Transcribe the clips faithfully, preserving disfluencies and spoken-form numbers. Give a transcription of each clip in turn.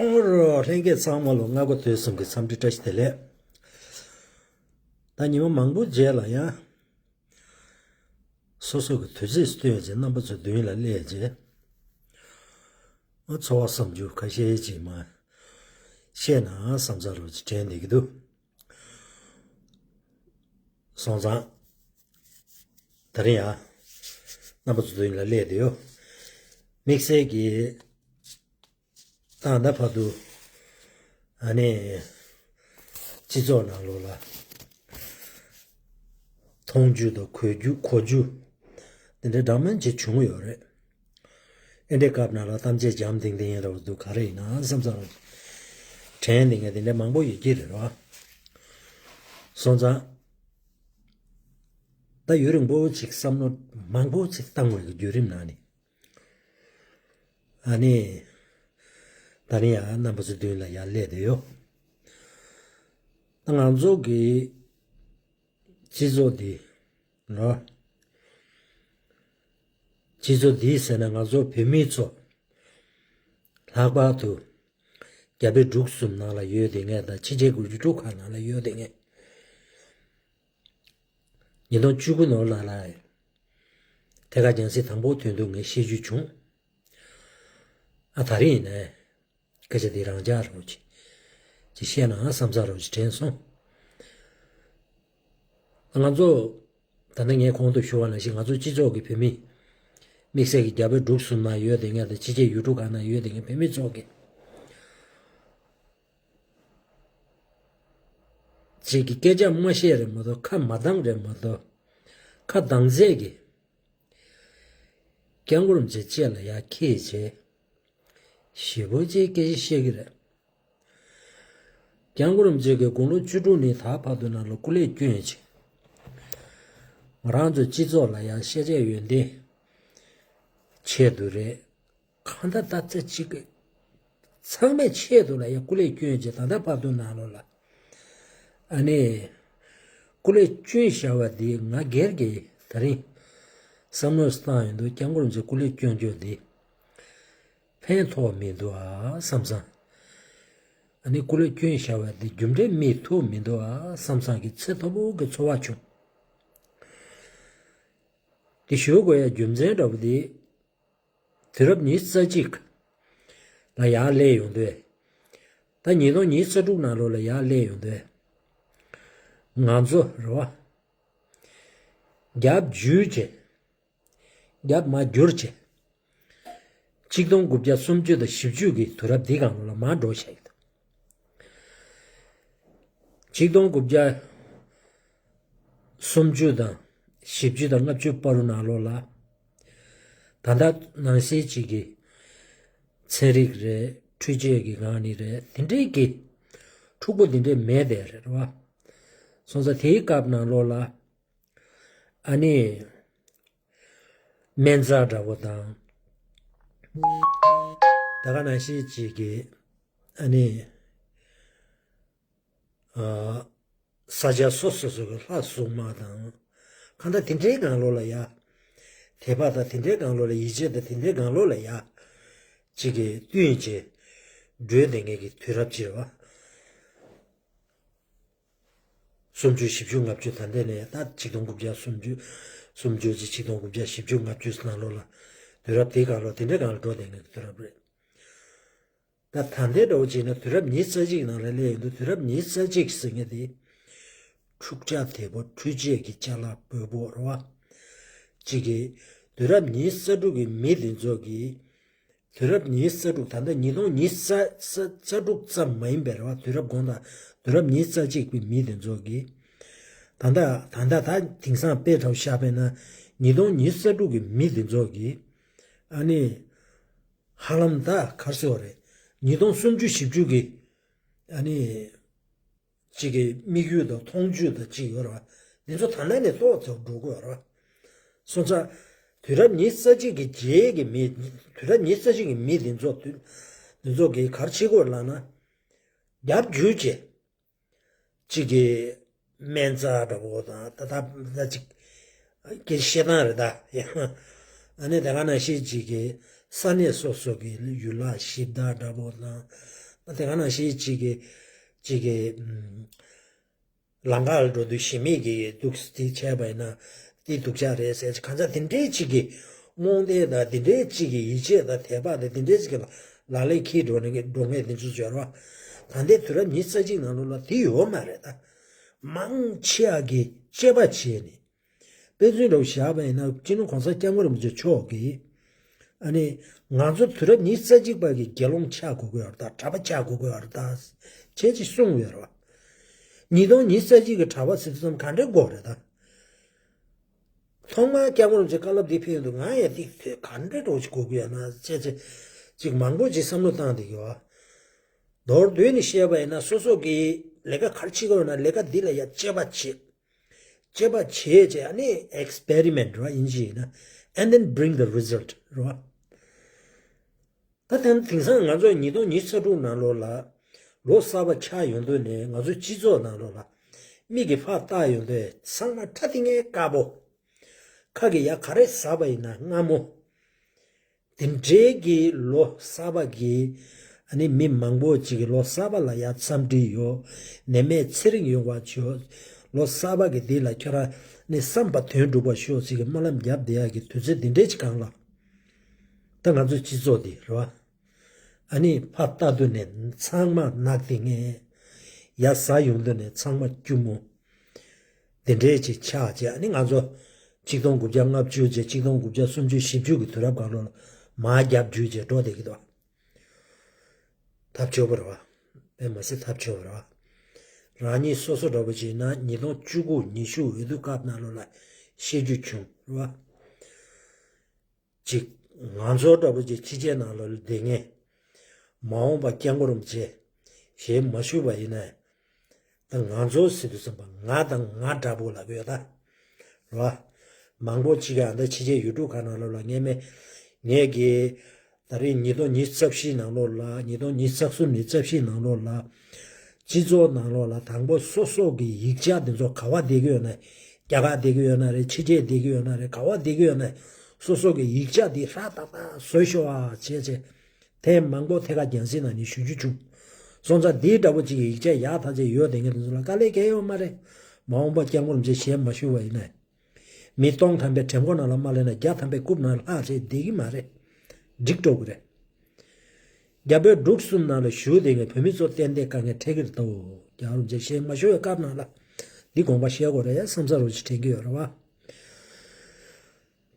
ཨོ་རོ། ལྷན་རྒྱས་ཚང་མ་ལ་སྔ་དགོང་དུས་གསུམ་གྱི་འཚམས་འདྲི་བཀྲ་ཤིས་བདེ་ལེགས། ད་ཉི་མ་མང་པོ་རྗེས་ལ་ཡང་སོ་སོ་གི་དུས་ཚོད་བཏོན་བྱས་རྣམ་པ་ཚོ་མདུན་ལ་སླེབས་བྱས། ཨ། ཚོར་བ་བསམ་རྒྱུ་ཁ་ཤས་ཅིག་མར་བཤད་ན་བསམ་ས་རུ་ཅིག་དྲན་བསྡད་ཀྱི་འདུག། སོང་ཙང་། ད་རིང་ཡང་རྣམ་པ་ཚོ་མདུན་ལ་སླེབས་བསྡད་ཡོད། དམིགས་བསལ་གྱིས་ད་ལྟ་བར་དུ་ཨ་ནི་སྤྱི་ཚོགས་ནང་ལོགས་ལ་མཐོང་རྒྱུ་དང་གོ་རྒྱུ་གོ་རྒྱུ་དེ་འདྲ་འདྲ་མིན་ཅིག་བྱུང་ཡོད་རེད། ཨེ་འདྲའི་སྐབས་ནང་ལ་གཏམ་བརྗེད་འཇམ་ཐིང་ཐིང་ར་བ་འདུག་ག་རེ་ཡིན་ན་བསམ་ཚར་བ་དྲན་བསྡད་མཁན་དེ་འདྲ་མང་པོ་ཡོད་ཀྱི་རེད་རོ། སོང་ཙང་། ད་ཡུན་རིང་པོ་ཅིག་བསམ་བློ་མང་པོ་ཅིག་བཏང་བའི་བརྒྱུད་རིམ་ནང་ནས། ཨ་ནི། ད་ནི་ཡང་རྣམ་པ་ཚོའི་མདུན་ལ་ཡར་སླེབས་བསྡད་ཡོད། ད་ང་ཚོ་གི་སྤྱི་ཚོགས་འདི། ལོ། སྤྱི་ཚོགས་འདི་ཟེར་ན་ང་ཚོ་བོད་མི་ཚོ་ལྷག་པར་དུ་རྒྱ་བལ་འབྲུག་གསུམ་ནང་ལ་ཡོད་བསྡད་མཁན་དང་ཕྱི་རྒྱལ་གྱི་ཡུལ་གྲུ་ཁག་ནང་ལ་ཡོད་བསྡད་མཁན། ཉིས་སྟོང་བཅུ་དགུ་ནང་ལ་ལ་ཐད་ཀར་རྒྱང་སྲིང་དང་པོ་ཐོན་དུས་ངས་ཤེས་རྒྱུ་བྱུང་། ཨ། ད་རེས་ཡིན་ནའི་སྐད་ཆ་འདི་རང་འཇགས་རོགས་གྱིས། ཅིག་བཤད་ན་བསམ་ཚར་རོགས་གྱིས་དྲན་སོང་། ང་ཚོ་ད་ལྟ་ངས་གོང་དུ་ཞུ་བ་ནང་བཞིན་ང་ཚོ་སྤྱི་ཚོགས་ཀྱི་བོད་མི། དམིགས་བསལ་གྱི་རྒྱ་བལ་འབྲུག་གསུམ་ན་ཡོད་བསྡད་མཁན་དང་ཕྱི་རྒྱལ་ཡུལ་གྲུ་ཁག་ན་ཡོད་བསྡད་མཁན་བོད་མི་ཚོ་གི། ཅིག་གི་སྐད་ཆ་མ་བཤད་རེད་མ་གཏོགས་ཁ་མ་གདངས་རེད་མ་གཏོགས། ཁ་གདངས་ཚད་ཀྱི། སྐྱབས་མགོན་རིན་པོ་ཆེ་ལ་ཡར་འཁྱེར་བྱས། ཞེ་པོ་ཅིག་སྐད་ཆ་བཤད་ཀྱི་རེད། སྐྱབས་མགོན་རིན་པོ་ཆེ་གིས་དགུང་ལོ་བཅུ་དྲུག་ནས་ད་བར་དུ་ནང་ལ་སྐུ་ལས་བསྐྱོན་བྱས། ང་རང་ཚོ་སྤྱི་ཚོགས་ལ་ཡང་ཤེས་བྱ་ཡོན་ཏན་ཆེད་དུ་རེད། གང་ལྟར་ད་ལྟ་གཅིག་གི་ཚང་མའི་ཆེད་དུ་ལ་ཡང་སྐུ་ལས་བསྐྱོན་བྱས་ད་ལྟ་བར་དུ་ནང་ལོགས་ལ། ཨ་ནི། སྐུ་ལས་བསྐྱོན་བཞག་པ་འདི་ང་སྒེར་གྱི་ད་རིང་བསམ་བློ་བཏང་ཡོང་དུས་སྐྱབས་མགོན་རིན་པོ་ཆེ་སྐུ་ལས་བསྐྱོན་རྒྱུ་འདི་ཕན་ཐོགས་མི་འདུག་ཨ་བསམ་བསམ། ཨ་ནི་སྐུ་ལས་བསྐྱོན་བཞག་པ་འདི་རྒྱུ་འབྲས་སྨིན་ཐུབ་མི་འདུག་ཨ་བསམ་བསམ་གྱི་ཚེ་མཐོ་པོ་གི་ཚོར་བ་བྱུང་། དེ་ཞུ་དགོས་ཡ་རྒྱུ་མཚན་འདྲ་པོ་འདི། དུས་རབས་ཉི་ཤུ་རྩ་གཅིག་ལ་ཡར་སླེབས་ཡོང་དུས། ད་ཉིས་སྟོང་ཉི་ཤུ་རྩ་དྲུག་ནང་ལོགས་ལ་ཡར་སླེབས་ཡོང་དུས། ང་ཚོ་རེད་བ། རྒྱབ་བསྒྱུར་བྱས། རྒྱབ་མར་བསྒྱུར་བྱས། གཅིག་སྟོང་དགུ་བརྒྱ་སུམ་ཅུ་དང་བཞི་བཅུ་གི་དུས་རབས་འདི་སྒང་ལ་མར་འགྲོ་བཞག་ཡོད། གཅིག་སྟོང་དགུ་བརྒྱ་སུམ་ཅུ་དང་བཞི་བཅུ་དང་ལྔ་བཅུ་བར་དུ་ནང་ལོགས་ལ། ད་ལྟ་ནང་བཞིན་ཅིག་གི་ཚན་རིག་རེད། འཕྲུལ་ཆས་ཀྱི་སྒང་ནས་རེད། དེ་འདྲའི་གི་འཁྲུག་པོ་དེ་འདྲའི་མེད་དེ་རེད་བ། སོང་ཙང་དེའི་སྐབས་ནང་ལོགས་ལ། ཨ་ནི། སྨན་རྩྭ་འདྲ་པོ་དང་། ད་ག་ནང་བཞིན་ཅིག་གི་ཨ་ནི། ཨ། ས་ཆ་སོ་སོ་སོ་གི་ལྷ་སྲུང་མ་དང་། གང་ལྟར་དེ་འདྲའི་སྒང་ལོགས་ལ་ཡ། དད་པ་དང་དེ་འདྲའི་སྒང་ལོགས་ལ་ཡིད་ཆེས་དང་དེ་འདྲའི་སྒང་ལོགས་ལ་ཡ། ཅིག་གི་བསྟུན་བྱས། འགྲོས་དེ་ངེད་ཀྱི་དུས་རབས་ཅིག་རེད་བ། སུམ་ཅུ་བཞི་བཅུ་ལྔ་བཅུ་ད་ལྟ་ནས་ད་ཆིག་སྟོང་དགུ་བརྒྱ་སུམ་ཅུ། སུམ་ཅུ་ཅིག་ཆིག་སྟོང་དགུ་བརྒྱ་བཞི་བཅུ་ལྔ་བཅུ་ནང་ལོགས་ལ། དུས་རབས་དེའི་སྒང་ལོགས་དེ་འདྲའི་སྒང་ལ་འགྲོ་བསྡད་མཁན་གྱི་དུས་རབས་རེད། ད་ད་ལྟའི་འདྲ་བོ་བྱས་ན་དུས་རབས་ཉི་ཤུ་རྩ་གཅིག་ནང་ལ་སླེབས་ཡོང་དུས་དུས་རབས་ཉི་ཤུ་རྩ་གཅིག་ཟེར་མཁན་དེ། འཁྲུག་ཆ་དོད་པོ། འཕྲུལ་ཆས་ཀྱི་ཅ་ལག་འབོལ་པོ་རེད་བ། གཅིག་གིས། དུས་རབས་ཉི་ཤུ་རྩ་དྲུག་གི་མི་དེ་ཚོ་གིས། དུས་རབས་ཉི་ཤུ་རྩ་དྲུག་ད་ལྟ་ཉིས་སྟོང་ཉི་ཤུ་རྩ་དྲུག་ཙམ་མ་ཡིན་པའི་རེད་བ། དུས་རབས་གོང་དང་དུས་རབས་ཉི་ཤུ་རྩ་གཅིག་པའི་མི་དེ་ཚོ་གིས། ད་ལྟ་ད་ལྟ་ད་དེང་སང་དཔེ་འདྲ་བོ་བཞག་པས་ན་ཉིས་སྟོང་ཉི་ཤུ་རྩ་དྲུག་གི་མི་དེ་ཚོ་གིས། ཨ་ནི། ཧ་ལམ་ད་ག་རེ་ཟེར་བ་རེད། ཉིས་སྟོང་སུམ་ཅུ་བཞི་བཅུ་གི། ཨ་ནི། གཅིག་གི་དམིགས་ཡུལ་དང་མཐོང་ཆོས་དང་གཅིག་ཡོད་རེད་བ། འདི་ཚོ་ད་ལྟ་ནས་ཏོག་ཙམ་འགྲོ་དགོས་རེད་བ། སོང་ཙང་། དུས་རབས་ཉི་ཤུ་རྩ་གཅིག་གི་རྗེས་ཀྱི་མི། དུས་རབས་ཉི་ཤུ་རྩ་གཅིག་གི་མི་འདི་ཚོ་དུས། འདི་ཚོ་གིས་ག་རེ་བྱེད་དགོས་ལབ་ན། རྒྱབ་བསྒྱུར་བྱས། གཅིག་གི་སྨན་རྩྭ་འདྲ་པོ་དང་ད་ལྟ་ད་ཅིག་སྐད་ཆ་བཤད་སྟངས་རེད་ད། ཡང་ཨ་ནི་དེ་ག་ནང་བཞིན་གཅིག་གི་ས་གནས་སོ་སོ་གི་ཡུལ་ལྷ་གཞི་བདག་འདྲ་པོ་དང་། དེ་ག་ནང་བཞིན་གཅིག་གི་གཅིག་གི་ཨམ། ལམ་ཁ་ལ་འགྲོ་དུས་གཞི་མེད་ཀྱི་འདུག་དེ་བྱས་པ་ཡིན་ན་དེ་སྡུག་ཅག་རེད་ཟེར། གང་ཟག་དེ་འདྲའི་གཅིག་གི་རྨོངས་དད་དང་དེ་འདྲའི་གཅིག་གི་ཡིད་ཆེས་དང་དད་པ་དང་དེ་འདྲའི་གཅིག་གི་ལག་ལེན་འཁྱེར་འགྲོ་ནས་འགྲོ་མཁན་དེ་ཚོ་སྦྱོར་བ། ད་ལྟའི་དུས་རབས་ཉི་ཤུ་རྩ་གཅིག་ནང་ལོགས་ལ་དེ་ཡོད་མ་རེད་ད། མང་ཆེ་བ་གིས་དཔྱད་པ་བྱས་ནས། དཔེ་མཚོན་འདྲ་བོ་བཞག་པ་ཡིན་ན་སྤྱི་ནོར་གོང་ས་སྐྱབས་མགོན་རིན་པོ་ཆེ་མཆོག་གིས། ཨ་ནི། ང་ཚོ་དུས་རབས་ཉི་ཤུ་རྩ་གཅིག་པ་གི་དགེ་སློང་ཆགས་དགོས་ཀྱི་ཡོད་རེད་ད། གྲྭ་པ་ཆགས་དགོས་ཀྱི་ཡོད་རེད་ད། བྱས་ཅིག་གསུངས་ཡོད་རེད་བ། ཉིས་སྟོང་ཉི་ཤུ་རྩ་གཅིག་གི་གྲྭ་པ་ཟེར་དུས་ཙམ་ག་འདྲའི་དགོས་རེད་ད། ཐོག་མར་སྐྱབས་མགོན་རིན་པོ་ཆེ་བཀའ་སློབ་འདི་ཕེབས་དུས་ང་ཡང་ཏིག་ཏིག་ག་འདྲའི་འདྲ་བོ་ཞིག་དགོས་ཀྱི་ཡོད་ན་བྱས་ཅིག་ཅིག་མང་པོ་ཅིག་བསམ་བློ་བཏང་བསྡད་ཀྱི་ཡོད། མདོར་བསྡུས་ནས་བཤད་པ་ཡིན་ན་སོ་སོ་གིས་ལས་ཀ་ག་རེ་བྱེད་ཀྱི་ཡོད་ན་ལས་ཀ་འདི་ལ་ཡ་དཔྱད་པ་བྱེད། དཔྱད་པ་བྱས་རྗེས་ཨ་ནི་experiment རེད་བ། དབྱིན་ཇི་ཡིན་ན། And then bring the result རེད་བ། ད་དེང་དེང་སང་ང་ཚོ་ཉིས་སྟོང་ཉི་ཤུ་རྩ་དྲུག་ནང་ལོགས་ལ་ལོ་གསར་པ་ཆགས་ཡོང་དུས་ནས་ང་ཚོའི་སྤྱི་ཚོགས་ནང་ལོགས་ལ་མིག་གིས་ཕར་བལྟས་ཡོང་དུས་ཚང་མ་ཁྲ་ཐིང་ངེ་དཀར་པོ། ཁ་གིས་ཡ་ག་རེ་ཟ་བ་ཡིན་ན་མངར་མོ། དེ་འདྲའི་གི་ལོ་གསར་པ་གི་ཨ་ནི་མི་མང་པོ་ཅིག་གི་ལོ་གསར་པ་ལ་ཡ་འཚམས་འདྲི་ཡོད། ནད་མེད་ཚེ་རིང་ཡོང་བ་ཞུ། ལོ་གསར་པ་གི་དེ་ལ་ཁྱོད་རང་ནི་བསམ་པ་དོན་འགྲུབ་པ་ཤོག་ཅིག་གི་སྨོན་ལམ་རྒྱབ་བསྡད་ཡག་གི་དུས་ཚོད་དེ་འདྲའི་ཅིག་གང་ལ། ད་ང་ཚོའི་སྤྱི་ཚོགས་འདི་རེད་བ། ཨ་ནི་ཕར་ལྟ་དུས་ནས་ཚང་མ་ནག་དེ་ངས་ཡ་ཟ་ཡོང་དུས་ནས་ཚང་མ་སྐྱུར་མོ། དེ་འདྲའི་ཅིག་ཆགས་རྗེས་ཨ་ནི་ང་ཚོ་ཆིག་སྟོང་དགུ་བརྒྱ་ལྔ་བཅུ་རྗེས་ཆིག་སྟོང་དགུ་བརྒྱ་སུམ་ཅུ་བཞི་བཅུ་གི་དུས་རབས་སྒང་ལོགས་ལ་མར་རྒྱབ་བསྒྱུར་རྗེས་འགྲོ་བསྡད་ཀྱི་འདུག་ཐབས་སྐྱོ་པོ་རེད་བ། དཔེ་མ་སྲིད་ཐབས་སྐྱོ་པོ་རེད་བ། རང་ཉིད་སོ་སོ་འདྲ་པོ་ཅིག་ན་ཉིས་སྟོང་བཅུ་དགུ་ཉི་ཤུ་འོས་བསྡུ་སྐབས་ནང་ལོགས་ལ་ཤེས་རྒྱུ་བྱུང་རེད་བ། ཅིག་ང་ཚོ་འདྲ་པོ་ཅིག་ཕྱི་རྒྱལ་ནང་ལ་བསྡད་མཁན། མ་འོངས་པ་སྐྱབས་མགོན་རིན་པོ་ཆེ་ཞལ་མ་བཞུགས་པ་ཡིན་ན། ད་ང་ཚོ་ཟེར་དུས་ཙམ་པ་ང་དང་ང་འདྲ་པོ་ལབ་ཡོད་ད། རེད་བ། མང་པོ་ཅིག་ག་ད་ཕྱི་རྒྱལ་ཡུལ་གྲུ་ཁག་ནང་ལོགས་ལ་ངས་མེད། ངས་ཀྱི། ད་རེས་ཉིས་སྟོང་ཉི་ཤུ་རྩ་བཞི་ནང་ལོགས་ལ་ཉིས་སྟོང་ཉི་ཤུ་རྩ་གསུམ་ནས་རྩ་བཞི་ནང་ལོགས་ལ། སྤྱི་ཚོགས་ནང་ལོགས་ལ་དང་པོ་སོ་སོ་གི་ཡིག་ཆ་དེ་ཚོ་ག་བ་བསྡད་ཀྱི་ཡོད་ན། རྒྱ་གར་བསྡད་ཀྱི་ཡོད་ན་རེད། ཕྱི་རྒྱལ་བསྡད་ཀྱི་ཡོད་ན་རེད། ག་བ་བསྡད་ཀྱི་ཡོད་ན། སོ་སོ་གི་ཡིག་ཆ་དེ་ཧྲ་ཏག་ཏག་བཟོ་ཤོག་ཨ་བྱས་བྱས། ཐེངས་མང་པོ་ཐད་ཀར་རྒྱང་སྲིང་ནང་ནས་ཞུ་རྒྱུ་བྱུང་། སོང་ཙང་འདིའི་འདྲ་པོ་ཅིག་གི་ཡིག་ཆ་ཡག་ཐག་ཆོད་ཡོད་དེ་ངས་དེ་ཚོ་ལ་དཀའ་ལས་བརྒྱབ་ཡོད་མ་རེད། མ་འོངས་པ་སྐྱབས་མགོན་རིན་པོ་ཆེ་ཞལ་མ་བཞུགས་པ་ཡིན་ན། མི་སྟོང་ཐམ་པའི་གྲལ་མགོ་ནང་ལ་མ་སླེབས་ན་བརྒྱ་ཐམ་པའི་རྐུབ་ནང་ལྷག་བྱས་བསྡད་ཀྱི་མ་རེད། འགྲིག་འགྲོ་གི་རེད། རྒྱ་བོད་འབྲུག་གསུམ་ནང་ལ་བཞུགས་བསྡད་མཁན་བོད་མི་ཚོ་ཏན་ཏན་དཀའ་ངལ་འཕྲད་ཀྱི་རེད་དོ། སྐྱབས་མགོན་རིན་པོ་ཆེ་ཞལ་མ་བཞུགས་པའི་སྐབས་ནང་ལ་འདི་དགོངས་པ་བཞེས་དགོས་རེད་བསམ་ས་རོ་ཅིག་དྲན་གྱི་ཡོད་རེད་བ།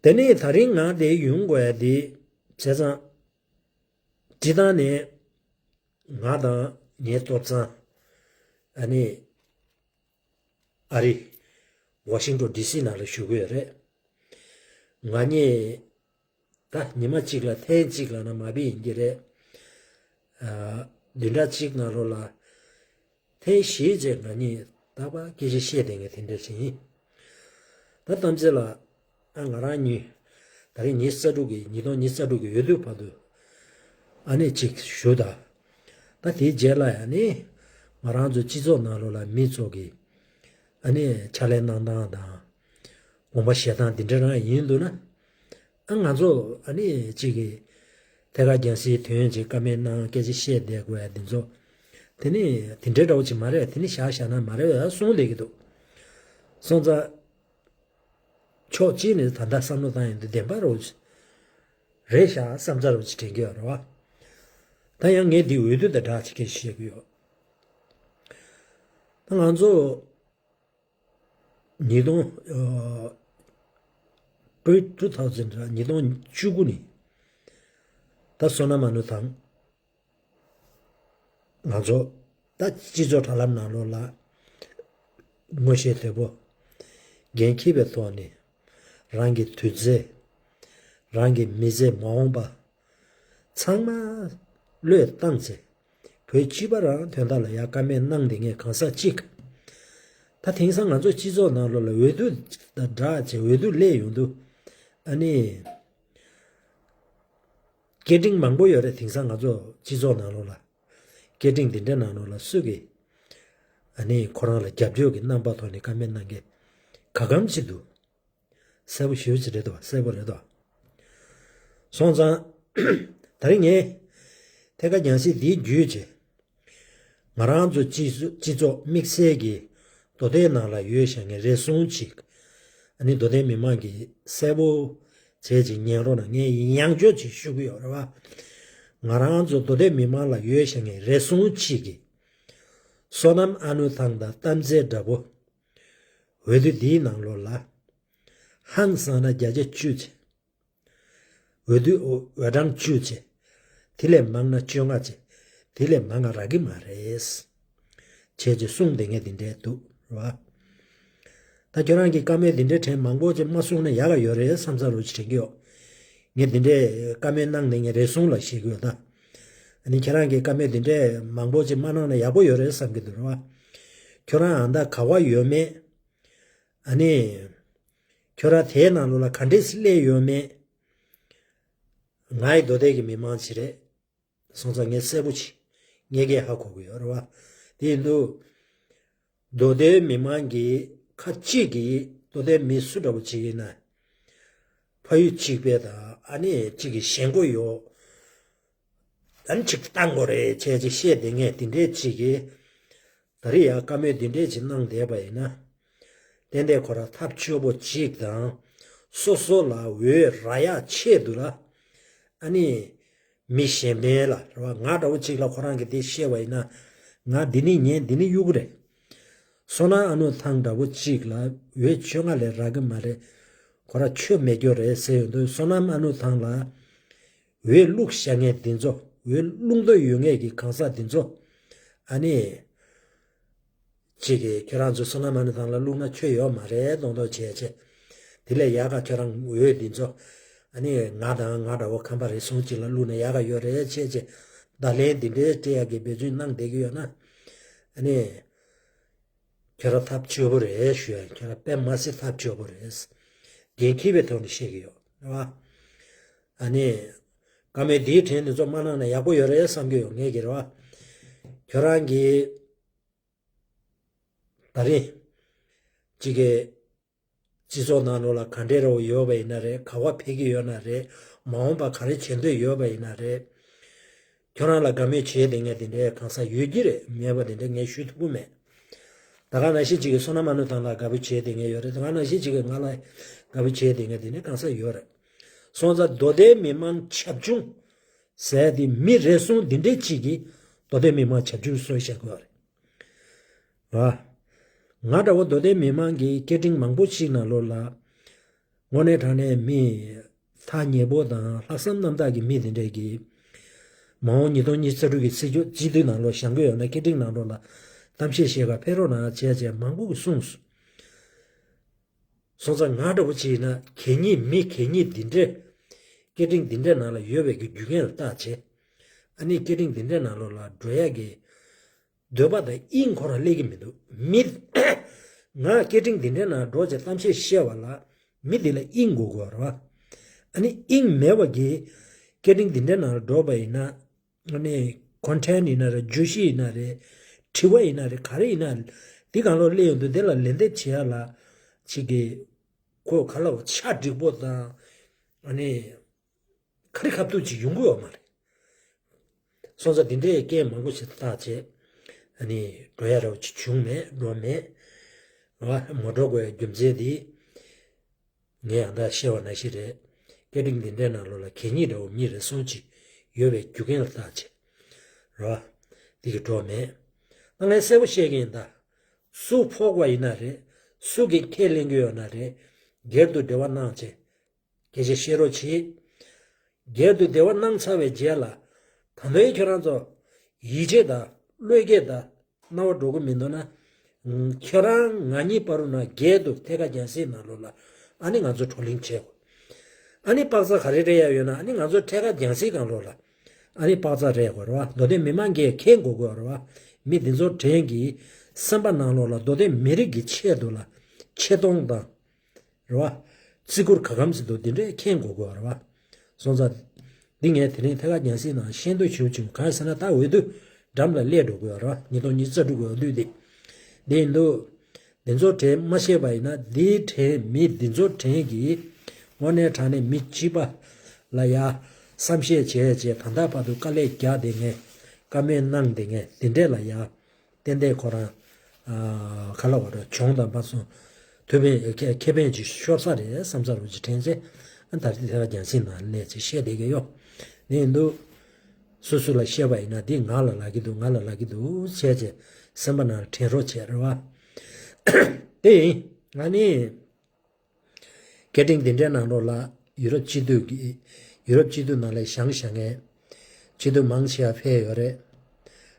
དེ་ནས་ད་རིང་ང་དེ་ཡོང་དགོས་ཡ་དེ་བྱས་ཙང་། སྤྱིར་བཏང་ནས་ང་དང་ངའི་སྟོབས་ཚང་། ཨ་ནི། ཨ་རི། ཝ་ཤིང་ཊོན་ཌི་སི་ནང་ལ་བཞུགས་ཀྱི་ཡོད་རེད། ང་གཉིས། ད་ཉི་མ་གཅིག་ལ་ཐེངས་གཅིག་ལབ་ན་མ་བི་ཡིན་གྱི་རེད། ཨ། བདུན་ཕྲག་གཅིག་ནང་ལོགས་ལ། ཐེངས་བཞི་རྗེས་ང་གཉིས་རྟག་པར་སྐད་ཆ་བཤད་བསྡད་མཁན་དེ་འདྲ་ཞིག་ཡིན། ད་གཏམ་ཚེ་ལགས། ཨ། ང་རང་གཉིས། ད་རེས་ཉི་ཤུ་རྩ་དྲུག་གི་ཉིས་སྟོང་ཉི་ཤུ་རྩ་དྲུག་གི་འོས་བསྡུ་བར་དུ། ཨ་ནི་གཅིག་ཞུ་ད། ད་དེའི་རྗེས་ལ་ཡང་ནི། ང་རང་ཚོ་སྤྱི་ཚོགས་ནང་ལོགས་ལ་མི་ཚོ་གིས། ཨ་ནི་ཕྱག་ལས་གནང་སྟངས་དང་། དགོངས་པ་བཞེས་སྟངས་འདི་འདྲ་རང་ཡིན་འདུག་ན། ཨ། ང་ཚོ་ཨ་ནི་གཅིག་གིས་ཐད་ཀར་རྒྱང་སྲིང་དོན་གཅིག་བཀའ་མོལ་གནང་སྐད་ཆ་བཤད་བསྡད་དགོས་ཡ་འདི་ཚོ། དེ་ནི་དེ་འདྲའི་འདྲ་བོ་ཅིག་མ་རེད། དེ་ནི་བཞག་བཞག་ན་མ་རེད་གསུངས་བསྡད་ཀྱི་འདུག་སོང་ཙང་། ཕྱོགས་གཅིག་ནས་ད་ལྟ་བསམ་བློ་བཏང་ཡོང་དུས་བདེན་པ་རེད་བ། རེད་ཤག་བསམ་ཚར་བ་ཅིག་དྲན་གྱི་ཡོད་རེད་བ། ད་ཡང་ངས་འདི་འོས་བསྡུ་དང་སྦྲགས་ཅིག་སྐད་ཆ་བཤད་ཀྱི་ཡོད། ད་ང་ཚོ་ཉིས་སྟོང་ཨ། two thousand ཉིས་སྟོང་བཅུ་དགུ་ནས་ད་བསོད་ནམས་མ་ནུ་དང་། ང་ཚོ་ད་སྤྱི་ཚོགས་དྲ་ལམ་ནང་ལོགས་ལ་ངོ་ཤེས་དོད་པོ་འགན་འཁྱེར་བའི་ཐོག་ནས་རང་གི་དུས་ཚོད། རང་གི་མི་ཚེ་མ་འོངས་པ་ཚང་མ་བློས་བཏང་ཚེ་བོད་སྤྱི་པ་རང་དོན་དག་ལ་ཡ་བཀའ་མོལ་གནང་བསྡད་མཁན་གང་ཟག་གཅིག་ ད་དེང་སང་ང་ཚོ་སྤྱི་ཚོགས་ནང་ལོགས་ལ་འོས་བསྡུ་དང་སྦྲགས་བྱས་འོས་བསྡུ་སླེབས་ཡོང་དུས་ཨ་ནི། སྐད་འཕྲིན་མང་པོ་ཡོད་རེད། དེང་སང་ང་ཚོ་སྤྱི་ཚོགས་ནང་ལོགས་ལ། སྐད་འཕྲིན་འདི་འདྲའི་ནང་ལོགས་ལ་སུ་གིས་ཨ་ནི་ཁོ་རང་ལ་རྒྱབ་སྐྱོར་གྱི་རྣམ་པ་ཐོག་ནས་བཀའ་མོལ་གནང་མཁན་ག་གམ་ཅིག་འདུག་གསལ་པོ་ཞེ་པོ་ཅིག་རེད་དོ། གསལ་པོ་རེད་དོ། སོང་ཙང་། ད་རིང་ངས་ཐད་ཀར་རྒྱང་སྲིང་འདིའི་བརྒྱུད་བྱས། ང་རང་ཚོ་སྤྱི་སྤྱི་ཚོགས་དམིགས་བསལ་གྱི་མདོ་སྟོད་ནང་ལ་ཡོད་བཞག་མཁན་རེ་ཟུང་ཅིག་ཨ་ནི་མདོ་སྟོད་མི་མང་གིས་གསལ་པོ་བྱས་ཅིག་ཉན་རོགས་གནང་། ངས་ཡང་བསྐྱར་ཅིག་ཞུ་གི་ཡོད་རེད་བ། ང་རང་ཚོ་མདོ་སྟོད་མི་མང་ལ་ཡོད་བཞག་མཁན་རེ་ཟུང་ཅིག་གིས། བསོད་ནམས་ཨ་ནུ་ཐང་དང་རྟ་མཛེས་དགྲ་བོ། འོས་བསྡུ་འདིའི་ནང་ལོགས་ལ། ཧང་སང་ན་བརྒྱ་ཆ་བཅུ་བྱས། འོས་བསྡུ་འོས་གྲངས་བཅུ་བྱས། དེ་ལས་མང་ན་བཅོ་ལྔ་བྱས། དེ་ལས་མང་ང་རག་གི་མ་རེད། བྱས་ཅེས་གསུངས་བསྡད་མཁན་དེ་འདྲས་འདུག་ར། ད་ཁྱོད་རང་གིས་བཀའ་མོལ་དེ་འདྲའི་དྲན་མང་པོ་ཅིག་མ་གསུངས་ན་ཡག་ག་ཡོད་རེད་བསམ་ས་རུ་ཅིག་དྲན་གྱི་ཡོད། ངས་དེ་འདྲའི་བཀའ་མོལ་གནང་བསྡད་མཁན་རེ་ཟུང་ལ་བཤད་ཀྱི་ཡོད་ད། ཨ་ནི་ཁྱེད་རང་གིས་བཀའ་མོལ་དེ་འདྲའི་མང་པོ་ཅིག་མ་གནང་ན་ཡག་པོ་ཡོད་རེད་བསམ་གྱི་འདུག་ར། ཁྱོད་རང་ཨ་མདའ་ག་བ་ཡོད་མེད། ཨ་ནི། ཁྱོད་རང་དེའི་ནང་ལོགས་ལ་ག་འདྲས་སླེབས་ཡོད་མེད། ང་ཡི་མདོ་སྟོད་ཀྱི་མི་མང་ཅིག་རེད། སོང་ཙང་ངས་གསལ་པོ་ཅིག་ངས་ཀྱིས་ཧ་གོ་གི་ཡོད་རེད་བ། དེ་ཡིན་དུས། མདོ་སྟོད་མི་མང་གིས་ཁ་གཅིག་གིས་མདོ་སྟོད་མི་སུ་འདྲ་པོ་ཅིག་ཡིན་ན། ཕ་ཡུལ་གཅིག་པའི་དང་ཨ་ནི་གཅིག་གི་ཞེན་ཁོག་ཡོད། ཨ་ནི་ཅིག་བཏང་དགོས་རེད་བྱས་ཅིག་བཤད་བསྡད་མཁན་དེ་འདྲས་ཅིག་གིས། ད་རེས་ཡང་བཀའ་མོལ་འདི་འདྲས་ཅིག་གནང་བསྡད་པ་ཡིན་ན། ཏན་ཏན་ཁོ་རང་ཐབས་སྐྱོ་པོ་གཅིག་དང་། སོ་སོ་ལ་འོས་རག་ཡག་ཆེད་དུ་ལ། ཨ་ནི། མི་གཞན་ཕན་ལ་རེད་བ། ང་འདྲ་བོ་གཅིག་ལ་ཁོ་རང་གིས་འདི་བཤད་པ་ཡིན་ན། ང་འདི་ནི་ཉན་འདི་ནི་གཡུག་གི་རེད། བསོད་ནམས་ཨ་ནུ་ཐང་འདྲ་བོ་གཅིག་ལ་འོས་བཅོ་ལྔ་ལས་རག་གི་མ་རེད། ཁོ་རང་ཆོ་མེད་རྒྱུ་རེད་ཟེར་ཡོང་དུས་བསོད་ནམས་ཨ་ནུ་ཐང་ལ། འོས་བླུགས་བཞག་མཁན་འདི་ཚོ། འོས་བླུགས་འདོད་ཡོད་མཁན་གྱི་གང་ཟག་འདི་ཚོ། ཨ་ནི། གཅིག་གིས་ཁྱོད་རང་ཚོ་བསོད་ནམས་ཨ་ནུ་ཐང་ལ་བླུགས་ན་ཆོ་ཡོད་མ་རེད་མདོག་མདོག་བྱས་བྱས། དེ་ལས་ཡག་ག་ཁྱོད་རང་འོས་འདི་ཚོ། ཨ་ནི་ང་དང་ང་འདྲ་བོ་ཁམས་པ་རེ་ཟུང་གཅིག་ལ་བླུགས་ན་ཡག་ག་ཡོད་རེད་བྱས་བྱས། བརྡ་ལན་འདི་འདྲའི་སྤྲད་ཡག་གི་འབད་བརྩོན་གནང་བསྡད་ཀྱི་ཡོད་ན། ཨ་ནི། ཁྱོད་རང་ཐབས་སྐྱོ་པོ་རེད་ཞུ་ཡ། ཁྱོད་རང་དཔེ་མ་སྲིད་ཐབས་སྐྱོ་པོ་རེད། འགན་འཁྱེར་བའི་ཐོག་ནས་བཤད་ཀྱི་ཡོད་རེད་བ། ཨ་ནི། བཀའ་མོལ་འདིའི་དྲན་འདི་ཚོ་མ་གནང་ན་ཡག་པོ་ཡོད་རེད་བསམ་གྱི་ཡོད་ངས་ཀྱི་རེད་བ། ཁྱོད་རང་གིས། ད་རེས། གཅིག་གི་སྤྱི་ཚོགས་ནང་ལོགས་ལ་ག་འདྲས་རེ་བ་ཡོད་པ་ཡིན་ན་རེད། ག་བ་ཕེབས་ཀྱི་ཡོད་ན་རེད། མ་འོངས་པ་ག་རེ་བྱེད་འདོད་ཡོད་པ་ཡིན་ན་རེད། ཁྱོད་རང་ལ་དགའ་མོས་བྱེད་དེ་ངས་དེ་འདྲའི་གང་ཟག་ཡོད་ཀྱི་རེད། མེད་པ་དེ་འདྲ་ངས་ཞུ་ཐུབ་ཀྱི་མེད། ད་ག་ནང་བཞིན་གཅིག་གིས་བསོད་ནམས་ཨ་ནུ་ཐང་ལ་དགའ་པོ་བྱེད་དེ་ངས་ཡོད་རེད། ད་ག་ནང་བཞིན་གཅིག་གིས་ང་ལ་དགའ་པོ་བྱེད་དེ་ངས་དེ་འདྲའི་གང་ཟག་ཡོད་རེད། སོང་ཙང་མདོ་སྟོད་མི་མང་བྱབ་ཆུང་ཟེར་དེ་མི་རེ་ཟུང་འདི་འདྲས་གཅིག་གིས་མདོ་སྟོད་མི་མང་བྱབ་ཆུང་བཟོས་བཞག་གི་ཡོད་རེད། ར། ང་འདྲ་བོ་མདོ་སྟོད་མི་མང་གི་སྐད་འཕྲིན་མང་པོ་ཞིག་ནང་ལོགས་ལ། དངོས་གནས་དྲང་གནས་མི། ཐག་ཉེ་པོ་དང་ལྷག་བསམ་རྣམ་དག་གི་མི་དེ་འདྲས་ཀྱིས། མ་འོངས་ཉིས་སྟོང་ཉི་ཤུ་རྩ་དྲུག་གི་སྲིད་སྐྱོང་སྤྱི་འཐུས་ནང་ལོགས་བཞེངས་ཀྱི་ཡོད་ན་སྐད་འཕྲིན་ནང་ལོགས་ལ་གཏམ་བཤད་བཤད་ག་ཕེབས་རོགས་གནང་བྱས་བྱས་མང་པོ་གིས་གསུངས་སོང་། སོང་ཙང་ང་འདྲ་བོ་ཅིག་ཡིན་ན་གད་སྙིགས་མི་གད་སྙིགས་འདི་འདྲས། སྐད་འཕྲིན་འདི་འདྲས་ནང་ལ་ཡོད་པའི་གི་རྒྱུ་རྐྱེན་ལ་བརྟག་བྱས། ཨ་ནི་སྐད་འཕྲིན་འདི་འདྲས་ནང་ལོགས་ལ་འགྲོ་ཡག་གི་འདོད་པ་དང་དབྱིངས་ཁོ་རང་སླེབས་ཀྱི་མི་འདུག་མི། ང་སྐད་འཕྲིན་འདི་འདྲའི་ནང་འགྲོ་བྱས་གཏམ་བཤད་བཤད་པ་ལ་མི་འདི་ལ་དབྱིངས་དགོས་དགོས་རེད་བ། ཨ་ནི་དབྱིངས་མེད་པ་གི་སྐད་འཕྲིན་འདི་འདྲའི་ནང་འགྲོ་བ་ཡིན་ན། ཨ་ནི་ཀོན་ཊེན་ཡིན་ན་རེད། བརྗོད་གཞི་ཡིན་ན་རེད། དྲི་བ་ཡིན་ན་རེད། ག་རེ་ཡིན་ན། འདི་གང་ལོག་སླེབས་ཡོང་དུས་འདི་ལ་ལན་འདེབས་བྱེད་ཡ་ལ་ཅིག་གི་ཁོ་ག་ལ་ཆ་འགྲིག་པོ་དང་། ཨ་ནི། ག་རེ་ཁ་ཐུག་ཅིག་ཡོང་གི་ཡོད་མ་རེད། སོང་ཙང་འདི་འདྲའི་རྐྱེན་མང་པོ་ཞིག་བརྟག་བྱས། ཨ་ནི་འགྲོ་ཡ་ར་བ་ཅིག་བྱུང་མེད་འགྲོ་མེད། བ་མ་འགྲོ་དགོས་ཡ་རྒྱུ་མཚན་འདི། ངས་ཡང་དག་བཤད་པ་ནང་བཞིན་རེད། སྐད་འཕྲིན་འདི་འདྲའི་ནང་ལོགས་ལ་གད་སྙིགས་འདྲ་བོ་མི་རེ་ཟུང་ཅིག་ཡོད་པའི་རྒྱུ་རྐྱེན་ལ་བརྟག་བྱས། ར་བ། འདི་གི་འགྲོ་མེད། ད་ངས་གསལ་པོ་བཤད་ཀྱི་ཡིན་ད། སུ་ཕོག་པ་ཡིན་ན་རེད། སུ་གིས་ཁས་ལེན་གྱི་ཡོད་ན་རེད། སྒེར་དུ་འབྲེལ་བ་གནང་བྱས། སྐད་ཆ་བཤད་རོགས་གྱིས། སྒེར་དུ་འབྲེལ་བ་གནང་ཚར་བའི་རྗེས་ལ། ད་དུང་ཁྱོད་རང་ཚོ་ཡིད་ཆེས་དང་བློས་འགེལ་དང་རྣ་བ་འགྲོ་གི་མི་འདུག་ན། ཁྱོད་རང་ང་གཉིས་བར་དུ་ན་སྒེར་དུ་ཐད་ཀར་རྒྱང་སྲིང་ནང་ལོགས་ལ་ཨ་ནི་ང་ཚོ་བགྲོ་གླེང་བྱེད་དགོས། ཨ་ནི་དཔག་ཚ་ག་རེ་རེད་ཡ་ཡོད་ན་ཨ་ནི་ང་ཚོ་ཐད་ཀར་རྒྱང་སྲིང་སྒང་ལོགས་ལ་ཨ་ནི་དཔག་ཚ་རེད་དགོས་རེད་བ། མདོ་སྟོད་མི་མང་གིས་མཁྱེན་དགོས་དགོས་རེད་བ། མི་འདི་ཚོ་དྲན་གྱིས་ སེམས་པ་ནང་ལོགས་ལ་མདོ་དོན་མི་རིགས་ཀྱི་ཆེད་དུ་ལ་ཆེ་མཐོང་དང་། རེད་བ། བརྩི་བཀུར་ག་གམ་ཟེར་འདུག་འདི་འདྲས་མཁྱེན་དགོས་དགོས་རེད་བ། སོང་ཙང་། འདི་ངས་དེ་རིང་ཐད་ཀར་རྒྱང་སྲིང་ནང་ཤེས་འདོད་བྱུང་བྱུང་གང་ཟེར་ན། ད་འོས་བསྡུ་འགྲམ་ལ་སླེབས་འགྲོ་དགོས་རེད་བ། ཉིས་སྟོང་ཉི་ཤུ་རྩ་དྲུག་གི་འོས་བསྡུ་འདི། འདི་ཡིན་དུས། འདི་ཚོ་དྲན་མ་ཤེས་པ་ཡིན་ན། འདིའི་དྲན་མི་འདི་ཚོ་དྲན་གྱིས། དངོས་གནས་དྲང་གནས་མི་གཅིག་པ་ལ་ཡ་བསམ་ཤེས་བྱས་བྱས། ད་ལྟ་བར་དུ་དཀའ་ལས་རྒྱག་བསྡད་མཁན། བཀའ་མོལ་གནང་བསྡད་མཁན་འདི་འདྲས་ལ་ཡ། ཏན་ཏན་ཁོ་རང་། ཨ། ག་ལ་བ་ར་གྱོང་དང་མ་སོང་། ཐུགས་ཕན་ཁེ་ཕན་ཅིག་ཤོར་ས་རེད་བསམ་ས་རུ་ཅིག་དྲན་ཚེ། ཨ། ད་རེས་དེ་རྒྱང་སྲིང་ནང་སླེབས་ཚེ་བཤད་བསྡད་ཀྱི་ཡོད། ནི་ཡིན་དུས། སོ་སོ་ལ་བཤད་པ་ཡིན་ན། འདི་ང་ལ་ལབ་ཀྱི་འདུག་ང་ལ་ལབ་ཀྱི་འདུག་བྱས་བྱས་སེམས་པ་ནང་དྲན་རོགས་བྱས་རེད་བ། དེ་ཡིན་ང་ནི། སྐད་འཕྲིན་འདི་འདྲའི་ནང་ལོགས་ལ་ཡུ་རོབ་སྤྱི་འཐུས་ཀྱི། ཡུ་རོབ་སྤྱི་འཐུས་ནང་ལ་བཞེངས་བཞེངས་མཁན་སྤྱི་འཐུས་མང་ཆེ་བ་ཕེབས་ཡོད་རེད།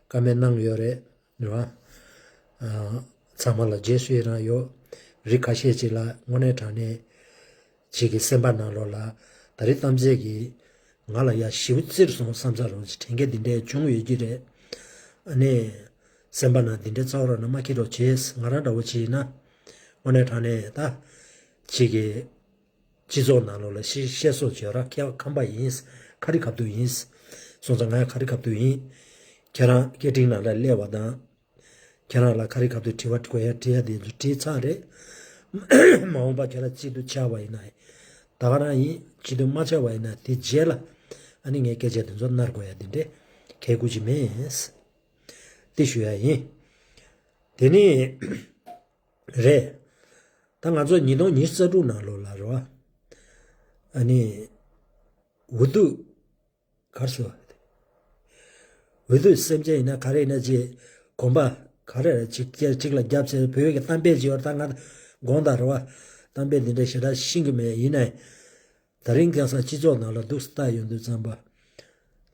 བཀའ་མོལ་གནང་ཡོད་རེད། རེད་བ། ཨ། ཚང་མ་ལ་རྗེས་སུ་ཡི་རང་ཡོད། རིགས་ཁ་ཤས་ཅིག་ལ་དངོས་གནས་དྲང་གནས་ཅིག་གི་སེམས་པ་ནང་ལོགས་ལ། ད་རེས་གཏམ་བཤད་ཀྱིས་ང་ལ་ཡ་ཞེ་པོ་བཙིར་སོང་བསམ་ས་རུ་དྲན་མཁན་འདི་འདྲའི་བྱུང་ཡོད་ཀྱི་རེད། ཨ་ནི། སེམས་པ་ནང་འདི་འདྲའི་རྩ་བ་རང་ནས་མ་འཁྱེར་རོགས་བྱེད། ང་རང་འདྲ་བོ་ཅིག་ཡིན་ན། དངོས་གནས་དྲང་གནས་ད། ཅིག་གི། སྤྱི་ཚོགས་ནང་ལོགས་ལ་བཤད་བཤད་སྲོལ་བྱོས་ར། ཁྱེད་ཁམས་པ་ཡིན། ཁ་རི་ཁ་ཐུག་ཡིན། སོང་ཙང་ང་ཁ་རི་ཁ་ཐུག་ཡིན། ཁྱེད་རང་སྐད་འཕྲིན་ནང་ལ་སླེབས་པ་དང་། ཁྱེད་རང་ལ་ཁ་རི་ཁ་ཐུག་དྲི་བ་དགོས་ཡ་དྲི་ཡ་དེ་ཚོ་དྲིས་ཚར་རེད། མ་འོངས་པ་ཁྱེད་རང་སྤྱི་འཐུས་ཆགས་པ་ཡིན་ན། ད་ག་རང་ཡིན། སྤྱི་འཐུས་མ་ཆགས་པ་ཡིན་ན་དེ་རྗེས་ལ། ཨ་ནི་ངས་སྐད་ཆ་དེ་ཚོ་གནང་དགོས་ཡ་དེ་འདྲས་གལ་དགོས་ཀྱི་མེད། དེ་ཞུ་ཡ་ཡིན། དེ་ནི། རེད། ད་ང་ཚོ་ཉིས་སྟོང་ཉི་ཤུ་རྩ་དྲུག་ནང་ལོགས་ལ་རེད་བ། ཨ་ནི། འོས་བསྡུ། ག་རེ་ཟེར་བ། འོས་བསྡུ་སེམས་ཅན་ཡིན་ན་ག་རེ་ཡིན་ན་ཅིག་གོམ་པ་ག་རེ་རེ་ཅིག་ཅིག་ལ་རྒྱབ་བྱས། བོད་ཀྱི་གཏམ་དཔེ་ཅིག་ཡོད་རེད། ད་ང་དགོངས་དག་རེད་བ། གཏམ་དཔེ་འདི་འདྲ་ཞེ་དྲག་ཤེས་ཀྱི་མེད། ཡིན་ནའི། ད་རིང་ཁ་སང་སྤྱི་ཚོགས་ནང་ལ་འདུག་སེ་ལྟ་ཡོང་དུས་ཙམ་པ།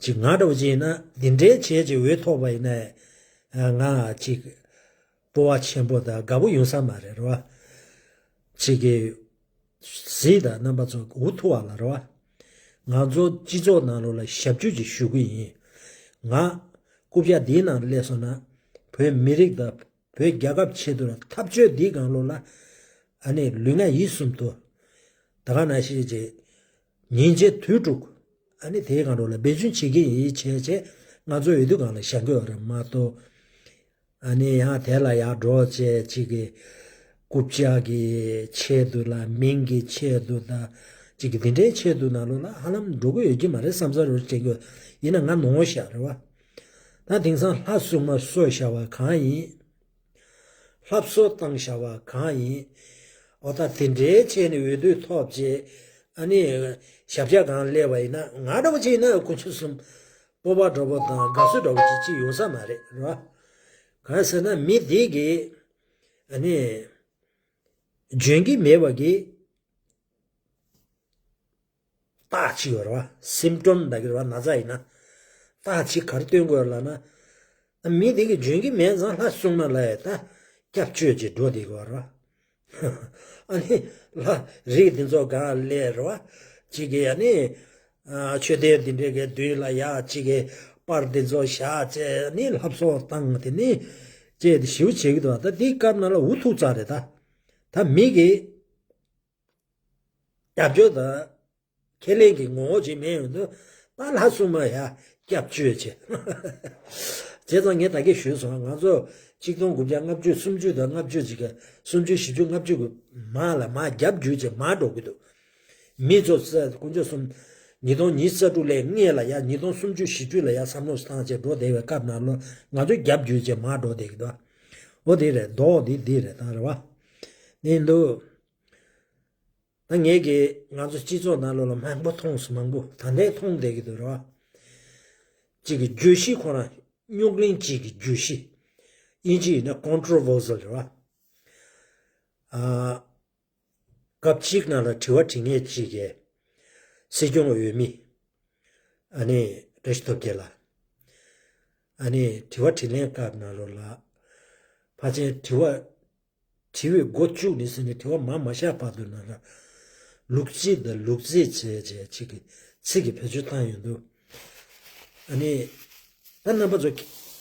ཅིག་ང་འདྲ་བོ་ཅིག་ཡིན་ན་འདི་འདྲའི་བྱས་ཅིག་འོས་ཐོབ་པ་ཡིན་ན། ང་ཅིག་སྤོབས་པ་ཆེན་པོ་དང་དགའ་པོ་ཡོང་ས་མ་རེད་རེད་བ། ཅིག་གི་གཟིགས་དང་རྣམ་པ་ཚོ་འུ་ཐུག་པ་ལ་རེད་བ། ང་ཚོ་སྤྱི་ཚོགས་ནང་ལོགས་ལ་ཞབས་ཕྱི་ཅིག་ཞུ་གི་ཡིན། ང་རྐུབ་བཀྱག་འདིའི་ནང་སླེབས་སོང་ན། བོད་མི་རིགས་དང་བོད་རྒྱལ་ཁབ་ཆེད་དུ་ལ་འཐབ་རྩོད་འདིའི་སྒང་ལོགས་ལ། ཨ་ནི་ལུས་ངག་ཡིད་གསུམ་དུ། ད་ག་ནང་བཞིན་ཅིག་ཉིན་བྱེད་དུས་དྲུག་ཨ་ནི་དེའི་སྒང་ལོགས་ལ་འབད་བརྩོན་བྱེད་ཀྱི་ཡིན་བྱས་བྱས། ང་ཚོ་འོས་བསྡུ་སྒང་ལ་བཞེངས་དགོས་པ་རེད་མ་གཏོགས། ཨ་ནི་ཡང་དེ་ལ་ཡར་འགྲོ་བྱས་ཅིག་གི་རྐུབ་བཀྱག་གི་ཆེད་དུ་ལ། མིང་གི་ཆེད་དུ་དང་། ཅིག་གི་འདི་འདྲའི་ཆེད་དུ་ནང་ལོགས་ལ་ཧ་ལམ་འགྲོ་གི་ཡོད་ཀྱི་མ་རེད་བསམ་ས་རུ་དྲན་གྱི་ཡོད། ཡིན་ན་ང་ནོར་བཞག་རེད་བ། ད་དེང་སང་ལྷ་སྲུང་མ་གསོལ་བཞག་པ་གང་ཡིན། ལྷ་གསོལ་བཏང་བཞག་པ་གང་ཡིན། འོ་ད་དེ་འདྲའི་བྱས་ནས་འོས་བསྡུ་ཐོབ་རྗེས། ཨ་ནི་ཞབས་བཀྱག་སྒང་སླེབས་པ་ཡིན་ན། ང་འདྲ་བོ་ཅིག་ཡིན་ན་དཀོན་མཆོག་གསུམ་སྤོབས་པ་འདྲ་བོ་དང་དགའ་བསུ་འདྲ་བོ་ཅིག་ཅིག་ཡོང་ས་མ་རེད་རེད་བ། གང་ཟེར་ན་མི་འདི་གིས་ཨ་ནི་འཇོན་གྱི་མེད་པ་གི་རྟགས་ཅིག་ཡོད་རེད་བ། སིམ་ཊོམ་ལབ་ཀྱི་རེད་བ། ན་ཚ་ཡིན་ན། རྟགས་ཅིག་ག་རེ་སྟོན་དགོས་ལབ་ན། མི་དེ་གིས་འཇོན་གྱི་མེད་ཙང་ལྷ་སྲུང་མ་ལ་ཡ་ད་སྐྱབས་བཅོལ་ཅིག་འགྲོ་བསྡད་ཀྱི་ཡོད་རེད་བ། ཨ་ནི་ལྷ་རིགས་འདི་ཚོ་སྒང་སླེབས་རེད་བ། ཅིག་གིས་ཨ་ནི། ཨ། མཆོད་རྟེན་འདི་འདྲའི་གི་མདུན་ལ་ཡ་ཅིག་གིས་པར་འདི་ཚོ་བཞག་བྱས། ཨ་ནི་ལྷ་གསོལ་བཏང་དེ་ནི་བྱས་ཏེ་ཞེ་པོ་བྱེད་ཀྱི་འདུག་ད་འདི་སྐབས་ནང་ལ་འུ་ཐུག་ཚར་རེད་ད། ད་མི་གིས། རྒྱབ་སྐྱོར་དང་ཁས་ལེན་གྱི་ངོ་བོ་ཅིག་མེད་ཡོང་དུས། ད་ལྷ་སྲུང་མ་ཡ་སྐྱབས་བཅོལ་བྱས། བྱས་ཙང་ངས་ད་གིན་ཞུས་སོང་། ང་ཚོ་ཆིག་སྟོང་དགུ་བརྒྱ་ལྔ་བཅུ་སུམ་ཅུ་དང་ལྔ་བཅུ་ཅིག་ག་སུམ་ཅུ་བཞི་བཅུ་ལྔ་བཅུ་གི་མར་ལ་མར་རྒྱབ་བསྒྱུར་བྱས་མར་འགྲོ་གི་འདུག་མི་ཚོ་ས་དཀོན་མཆོག་གསུམ། ཉིས་སྟོང་ཉི་ཤུ་རྩ་དྲུག་ལས་སྔས་ལ་ཡ་ཉིས་སྟོང་སུམ་ཅུ་བཞི་བཅུ་ལ་ཡ་བསམ་བློ་བཏང་བྱས་འགྲོ་བསྡད་པའི་སྐབས་ནང་ལོ། ང་ཚོ་རྒྱབ་བསྒྱུར་བྱས་མར་འགྲོ་བསྡད་ཀྱི་འདུག་འོ་དེ་རེད། མདོག་འདི་འདི་རེད། ད་རེད་བ། ནི་འདུག་ད་ངས་ཀྱིས་ང་ཚོ་སྤྱི་ཚོགས་ནང་ལོགས་ལ་མང་པོ་མཐོང་སོང་། མང་པོ་ད་ལྟའི་མཐོང་བསྡད་ཀྱི་འདུག་རེད་བ། གཅིག་གི་བརྗོད་གཞི་ཁོ་རང་རྙོག་གླེང་གཅིག་གི་བརྗོད་གཞི། དབྱིན་ཇི་ཡིན་ན་controversial རེད་བ། ཨ། སྐབས་གཅིག་ནང་ལ་དྲི་བ་དྲི་མཁན་གཅིག་གིས་སྲིད་སྐྱོང་འོས་མི་ཨ་ནི་བཀྲ་ཤིས་སྟོབས་རྒྱལ་ལ། ཨ་ནི་དྲི་བ་དྲིས་ལན་སྐབས་ནང་ལོགས་ལ། ཕལ་ཆེར་དྲི་བ་དྲི་བའི་འགོ་བཅུག་ནས་ཟིན་ནས་དྲི་བ་མར་མ་བཞག་བར་དུ་ནང་ལ། ལུག་རྫི་དང་ལུག་རྫི་བྱས་བྱས་ཅིག་གི་ཚིག་གི་བེད་སྤྱོད་བཏང་ཡོང་དུས། ཨ་ནི། ད་རྣམ་པ་ཚོ་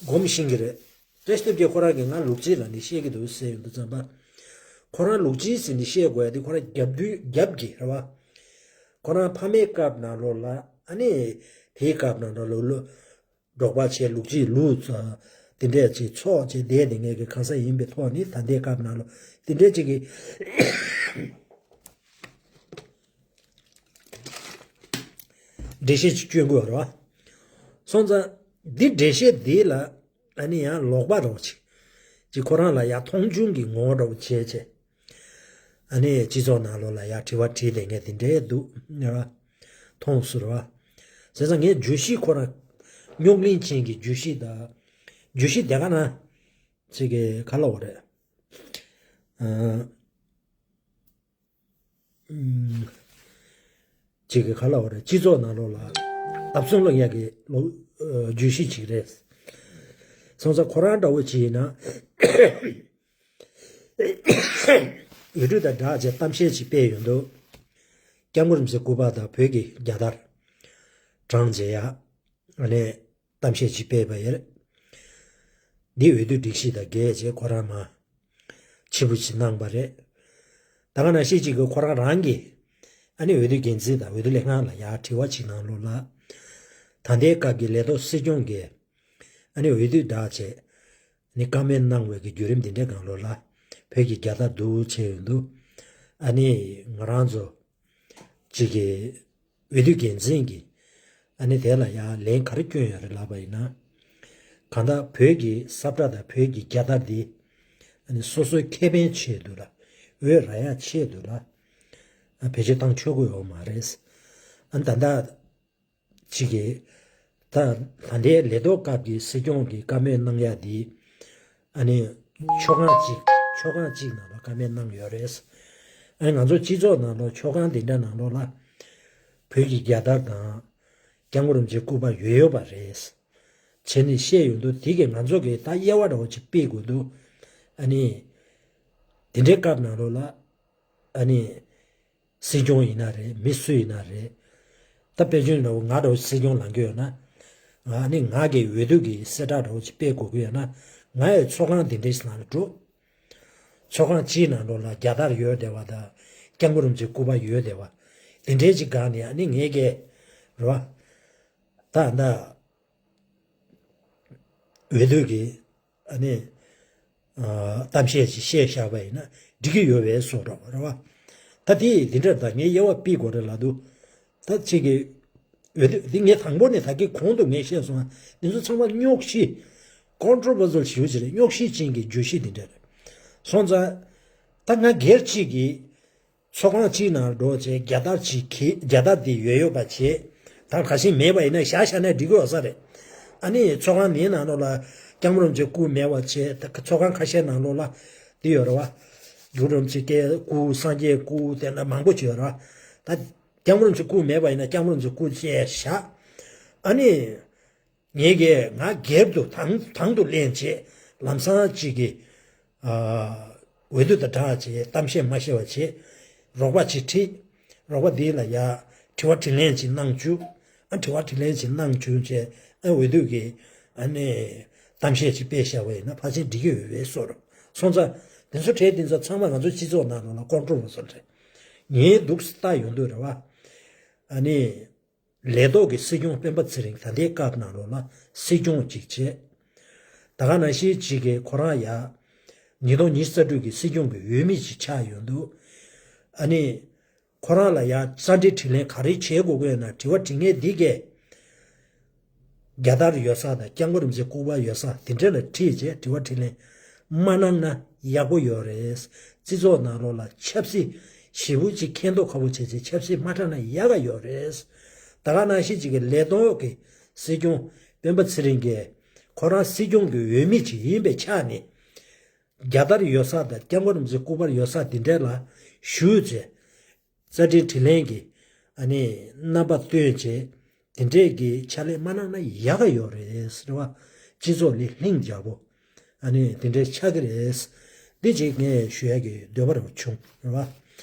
སྒོམ་ཤེས་ཀྱི་རེད། བཀྲ་ཤིས་སྟོབས་རྒྱལ་ཁོ་རང་གིས་ང་ལུག་རྫི་ལ་ནི་བཤད་ཀྱི་འདུག་ཟེར་ཡོང་དུས་ཙམ་པ། ཁོ་རང་ལུག་རྫི་ཟེར་ནི་བཤད་དགོས་ཡ་དེ་ཁོ་རང་རྒྱབ་དུས་རྒྱབ་ཀྱི་རེད་བ། ཁོ་རང་ཕ་མའི་སྐབས་ནང་ལོགས་ལ་ཨ་ནི་དེའི་སྐབས་ནང་ལོགས་ལ་འབྲོག་པ་བྱས་ལུག་རྫི་ལུག་དེ་འདྲས་ཅིག་འཚོ་བྱས་བསྡད་དེ་ངས་ཀྱི་གང་ཟག་ཡིན་པའི་ཐོག་ནས་ད་ལྟའི་སྐབས་ནང་ལོགས་དེ་འདྲས་ཅིག་གི་འགྲེལ་བཤད་ཅིག་སྐྱོན་དགོས་རེད་བ། སོང་ཙང་འདི་འགྲེལ་བཤད་འདི་ལ་ཨ་ནི་ཡང་ལོག་པ་རོགས་ཅིག་ཅིག་ཁོ་རང་ལ་ཡང་མཐོང་ཆུང་གི་ངོ་བོ་འདྲ་བོ་བྱས་བྱས། ཨ་ནི་སྤྱི་ཚོགས་ནང་ལོགས་ལ་ཡང་དྲི་བ་དྲིས་དེ་ངས་དེ་འདྲའི་འདུག་ནི་བ། མཐོང་ཟུར་བ། བྱས་ཙང་ངས་བརྗོད་གཞི་ཁོ་རང་རྙོག་གླེང་ཅན་གྱི་བརྗོད་གཞི་དང་། བརྗོད་གཞི་དེ་ག་ན་ཅིག་གི་ག་ལ་བ་རེད། ཨ། ཅིག་གི་ག་ལ་བ་རེད། སྤྱི་ཚོགས་ནང་ལོགས་ལ་ལབ་སོང་ལ་ཡ་གི་ལོ་བརྗོད་གཞི་ཅིག་རེད། སོང་ཙང་ཁོ་རང་འདྲ་བོ་ཅིག་ཡིན་ན། འོས་བསྡུ་དང་སྦྲགས་བྱས་གཏམ་བཤད་ཅིག་སྤེལ་ཡོང་དུས། སྐྱབས་མགོན་རིན་པོ་ཆེ་སྐུ་པར་དང་བོད་ཀྱི་རྒྱལ་དར་དྲངས་བྱས་ཡ། ཨ་ནི་གཏམ་བཤད་ཅིག་སྤེལ་བ་ཡིན། འདི་འོས་བསྡུ་སྒྲིག་གཞི་དང་འགལ་བྱས་ཁོ་རང་མ་ཕྱི་པོ་ཅིག་གནང་བ་རེད། ད་ག་ནང་བཞིན་ཅིག་གི་ཁོ་རང་རང་གིས་ཨ་ནི་འོས་བསྡུ་འགན་འཛིན་དང་འོས་བསྡུ་ལྷན་ཁང་ལ་ཡར་དྲི་བ་ཅིག་གནང་ལུགས་ལ། ད་ལྟའི་སྐབས་ཀྱི་ལས་ཐོག་སྲིད་སྐྱོང་གིས་ཨ་ནི་འོས་བསྡུ་བསྒྲགས་བྱས། ནི་བཀའ་མོལ་གནང་བའི་གི་བརྒྱུད་རིམ་འདི་འདྲའི་སྒང་ལོགས་ལ་བོད་ཀྱི་རྒྱལ་དར་འདུག་བྱས་ཡོང་དུས། ཨ་ནི་ང་རང་ཚོ་གཅིག་གི་འོས་བསྡུ་འགན་འཛིན་གྱི་ཨ་ནི་དེ་ལ་ཡང་ལན་ག་རེ་བསྐྱོན་ཡོད་རེད་ལབ་པ་ཡིན་ན། གང་ལྟར་བོད་ཀྱི་ས་བཀྲ་དང་བོད་ཀྱི་རྒྱལ་དར་འདི་ཨ་ནི་སོ་སོའི་ཁེ་ཕན་ཆེད་དུ་ལ་འོས་རག་ཡ་ཆེད་དུ་ལ་བེད་སྤྱོད་བཏང་ཆོག་གི་ཡོད་མ་རེད། ཨ་ནི་ད་ལྟ། གཅིག་གིས། ད་ད་ལྟའི་ལས་ཐོག་སྐབས་ཀྱི་སྲིད་སྐྱོང་གིས་བཀའ་མོལ་གནང་ཡ་འདི། ཨ་ནི། ཚོགས་ཁང་གཅིག་ཚོགས་ཁང་གཅིག་ནང་ལ་བཀའ་མོལ་གནང་ཡོད་རེད། ཨ་ནི་ང་ཚོ་སྤྱི་ཚོགས་ནང་ལོགས་ཚོགས་ཁང་དེ་འདྲ་ནང་ལོགས་ལ། བོད་ཀྱི་རྒྱལ་དར་དང་། སྐྱབས་མགོན་རིན་པོ་ཆེ་སྐུ་པར་ཡོད་ཡོད་པ་རེད། བྱས་ནས་བཤད་ཡོང་དུས་དེ་གིས་ང་ཚོ་གིས་ད་དབྱེ་བ་འདྲ་བོ་ཅིག་སྤེལ་དགོས་འདུག་ཨ་ནི། དེ་འདྲའི་སྐབས་ནང་ལོགས་ལ། ཨ་ནི། སྲིད་སྐྱོང་ཡིན་ན་རེད། མི་སུ་ཡིན་ན་རེད། ད་དཔེ་མཚོན་འདྲ་བོ་ང་འདྲ་བོ་སྲིད་སྐྱོང་ལངས་ཀྱི་ཡོད་ན། ཨ་ནི་ང་གི་འོས་བསྡུ་གི་གསལ་བསྒྲགས་འདྲ་བོ་ཅིག་སྤེལ་དགོས་ཀྱི་ཡོད་ན། ང་ཡི་ཚོགས་ཁང་འདི་འདྲའི་ནང་ལ་འགྲོ། ཚོགས་ཁང་གཅིག་ནང་ལོགས་ལ་རྒྱལ་དར་ཡོད་བསྡད་པ་དང་། སྐྱབས་མགོན་རིན་པོ་ཆེ་སྐུ་པར་ཡོད་བསྡད་པ། དེ་འདྲའི་ཅིག་སྒང་ནས་ཨ་ནི་ངས་ཀྱི། རེད་བ། ད་ད། འོས་བསྡུ་གི་ཨ་ནི། ཨ་གཏམ་བཤད་ཅིག་བཤད་བཞག་པ་ཡིན་ན་འགྲིག་གི་ཡོད་པའི་བཟོ་འདྲ་རེད་བ། ད་དེ་འདི་འདྲ་ད་ངས་དབྱེ་བ་སྤེལ་དགོས་རེད་ལབ་འདུག་ད་ཅིག་གི་འོས་བསྡུ་འདི་ངས་དང་པོ་ནས་ད་གི་གོང་དུ་ངས་བཤད་སོང་ང་། འདི་ཚོ་ཚང་མ་རྙོག་གཞི། controversial issue ཅིག་རེད། རྙོག་གཞི་ཅན་གྱི་བརྗོད་གཞི་འདི་འདྲ་རེད། སོང་ཙང་། ད་ང་སྒེར་གཅིག་གིས། ཚོགས་ཁང་གཅིག་ནང་འགྲོ་བྱས་རྒྱལ་དར་གཅིག་གིས་རྒྱལ་དར་དེ་ཡོད་ཡོད་པ་བྱས། ད་ཁ་ཤས་མེད་པ་ཡིན་ན་བཞག་བཞག་ན་འགྲིག་གི་ཡོད་ས་རེད། ཨ་ནི་ཚོགས་ཁང་འདིའི་ནང་ལོགས་ལ་སྐྱབས་མགོན་རིན་པོ་ཆེ་སྐུ་མེད་པ་བྱས། ད་ཚོགས་ཁང་ཁ་ཤས་ནང་ལོགས་ལ་འདི་ཡོད་རེད་བ། གུ་རུ་རིན་པོ་ཆེ་སྐུ། སངས་རྒྱས་སྐུ། དེ་འདྲ་མང་པོ་ཅིག་ཡོད་རེད་བ། ད་སྐྱབས་མགོན་རིན་པོ་ཆེ་སྐུ་མེད་པ་ཡིན་ན་སྐྱབས་མགོན་རིན་པོ་ཆེ་སྐུ་བཅས་བཞག་ཨ་ནི། ངས་ཀྱིས་ང་སྒེར་དུ་དང་དང་དུ་ལེན་བྱས་ལམ་སང་གཅིག་གིས། ཨ། འོས་བསྡུ་དང་སྦྲགས་བྱས་གཏམ་བཤད་མ་བཤད་པ་བྱས། རོགས་པ་ཅིག་ཁྲིད། རོགས་པ་འདི་ལ་ཡ་དྲི་བ་དྲིས་ལན་ཅིག་གནང་བཅུག་ཨ་དྲི་བ་དྲིས་ལན་ཅིག་གནང་བཅུག་བྱས་ཨ་འོས་བསྡུ་གི་ཨ་ནི་གཏམ་བཤད་ཅིག་སྤེལ་བཞག་པ་ཡིན་ན་ཕལ་ཆེར་འགྲིག་གི་ཡོད་པའི་བཟོ་འདྲ། སོང་ཙང་དེ་ཚོ་གྲས་དེ་ཚོ་ཚང་མ་ང་ཚོ་སྤྱི་ཚོགས་ནང་ལོགས་ལ་controversial རེད། ངའི་འདུག་སེ་ལྟ་ཡོང་དུས་རེད་བ། ཨ་ནི། ལས་ཐོག་གི་སྲིད་སྐྱོང་སྤེན་པ་ཚེ་རིང་ད་ལྟའི་སྐབས་ནང་ལོགས་ལ་སྲིད་སྐྱོང་གཅིག་བྱས། ད་ག་ནང་བཞིན་གཅིག་གིས་ཁོ་རང་ཡ། ཉིས་སྟོང་ཉི་ཤུ་རྩ་དྲུག་གི་སྲིད་སྐྱོང་གི་འོས་མི་ཅིག་ཆགས་ཡོང་དུས། ཨ་ནི། ཁོ་རང་ལ་ཡ་བཅར་འདྲི་དྲིས་ལན་ག་རེ་བྱེད་དགོས་ཀྱི་ཡོད་ན་དྲི་བ་དྲི་མཁན་འདི་གས། རྒྱལ་དར་ཡོད་ས་དང་སྐྱབས་མགོན་རིན་པོ་ཆེ་སྐུ་པར་ཡོད་ས་དེ་འདྲ་ལ་ཁྲིད་བྱས་དྲི་བ་དྲིས་ལན་མ་གནང་ན་ཡག་པོ་ཡོད་རེད། སྤྱི་ཚོགས་ནང་ལོགས་ལ་ཆབ་སྲིད་ཞེ་པོ་ཅིག་མཁྱེན་རྟོགས་ཁ་པོ་བྱས་བྱས་ཆབ་སྲིད་མ་དྲངས་ན་ཡག་ག་ཡོད་རེད། ད་ག་ནང་བཞིན་ཅིག་གི་ལས་ཐོག་གི་སྲིད་སྐྱོང་སྤེན་པ་ཚེ་རིང་གིས་ཁོ་རང་སྲིད་སྐྱོང་གི་འོས་མི་ཅིག་ཡིན་པའི་ཆ་ནས་རྒྱལ་དར་ཡོད་ས་དང་སྐྱབས་མགོན་རིན་པོ་ཆེ་སྐུ་པར་ཡོད་ས་དེ་འདྲ་ལ་ཞུས་བྱས། རྩ་ཁྲིམས་དྲིས་ལན་གྱི་ཨ་ནི་རྣམ་པ་སྟོན་བྱས་དེ་འདྲས་ཀྱི་ཕྱག་ལས་མ་གནང་ན་ཡག་ག་ཡོད་རེད་ཟེར་བ། སྤྱི་ཚོགས་ལ་ལྷིང་འཇགས་པོ་ཨ་ནི་དེ་འདྲས་ཆགས་ཀྱི་རེད། འདི་ཅིག་ངས་ཞུ་ཡག་གི་འདོད་པ་རེ་བྱུང་རེད་བ།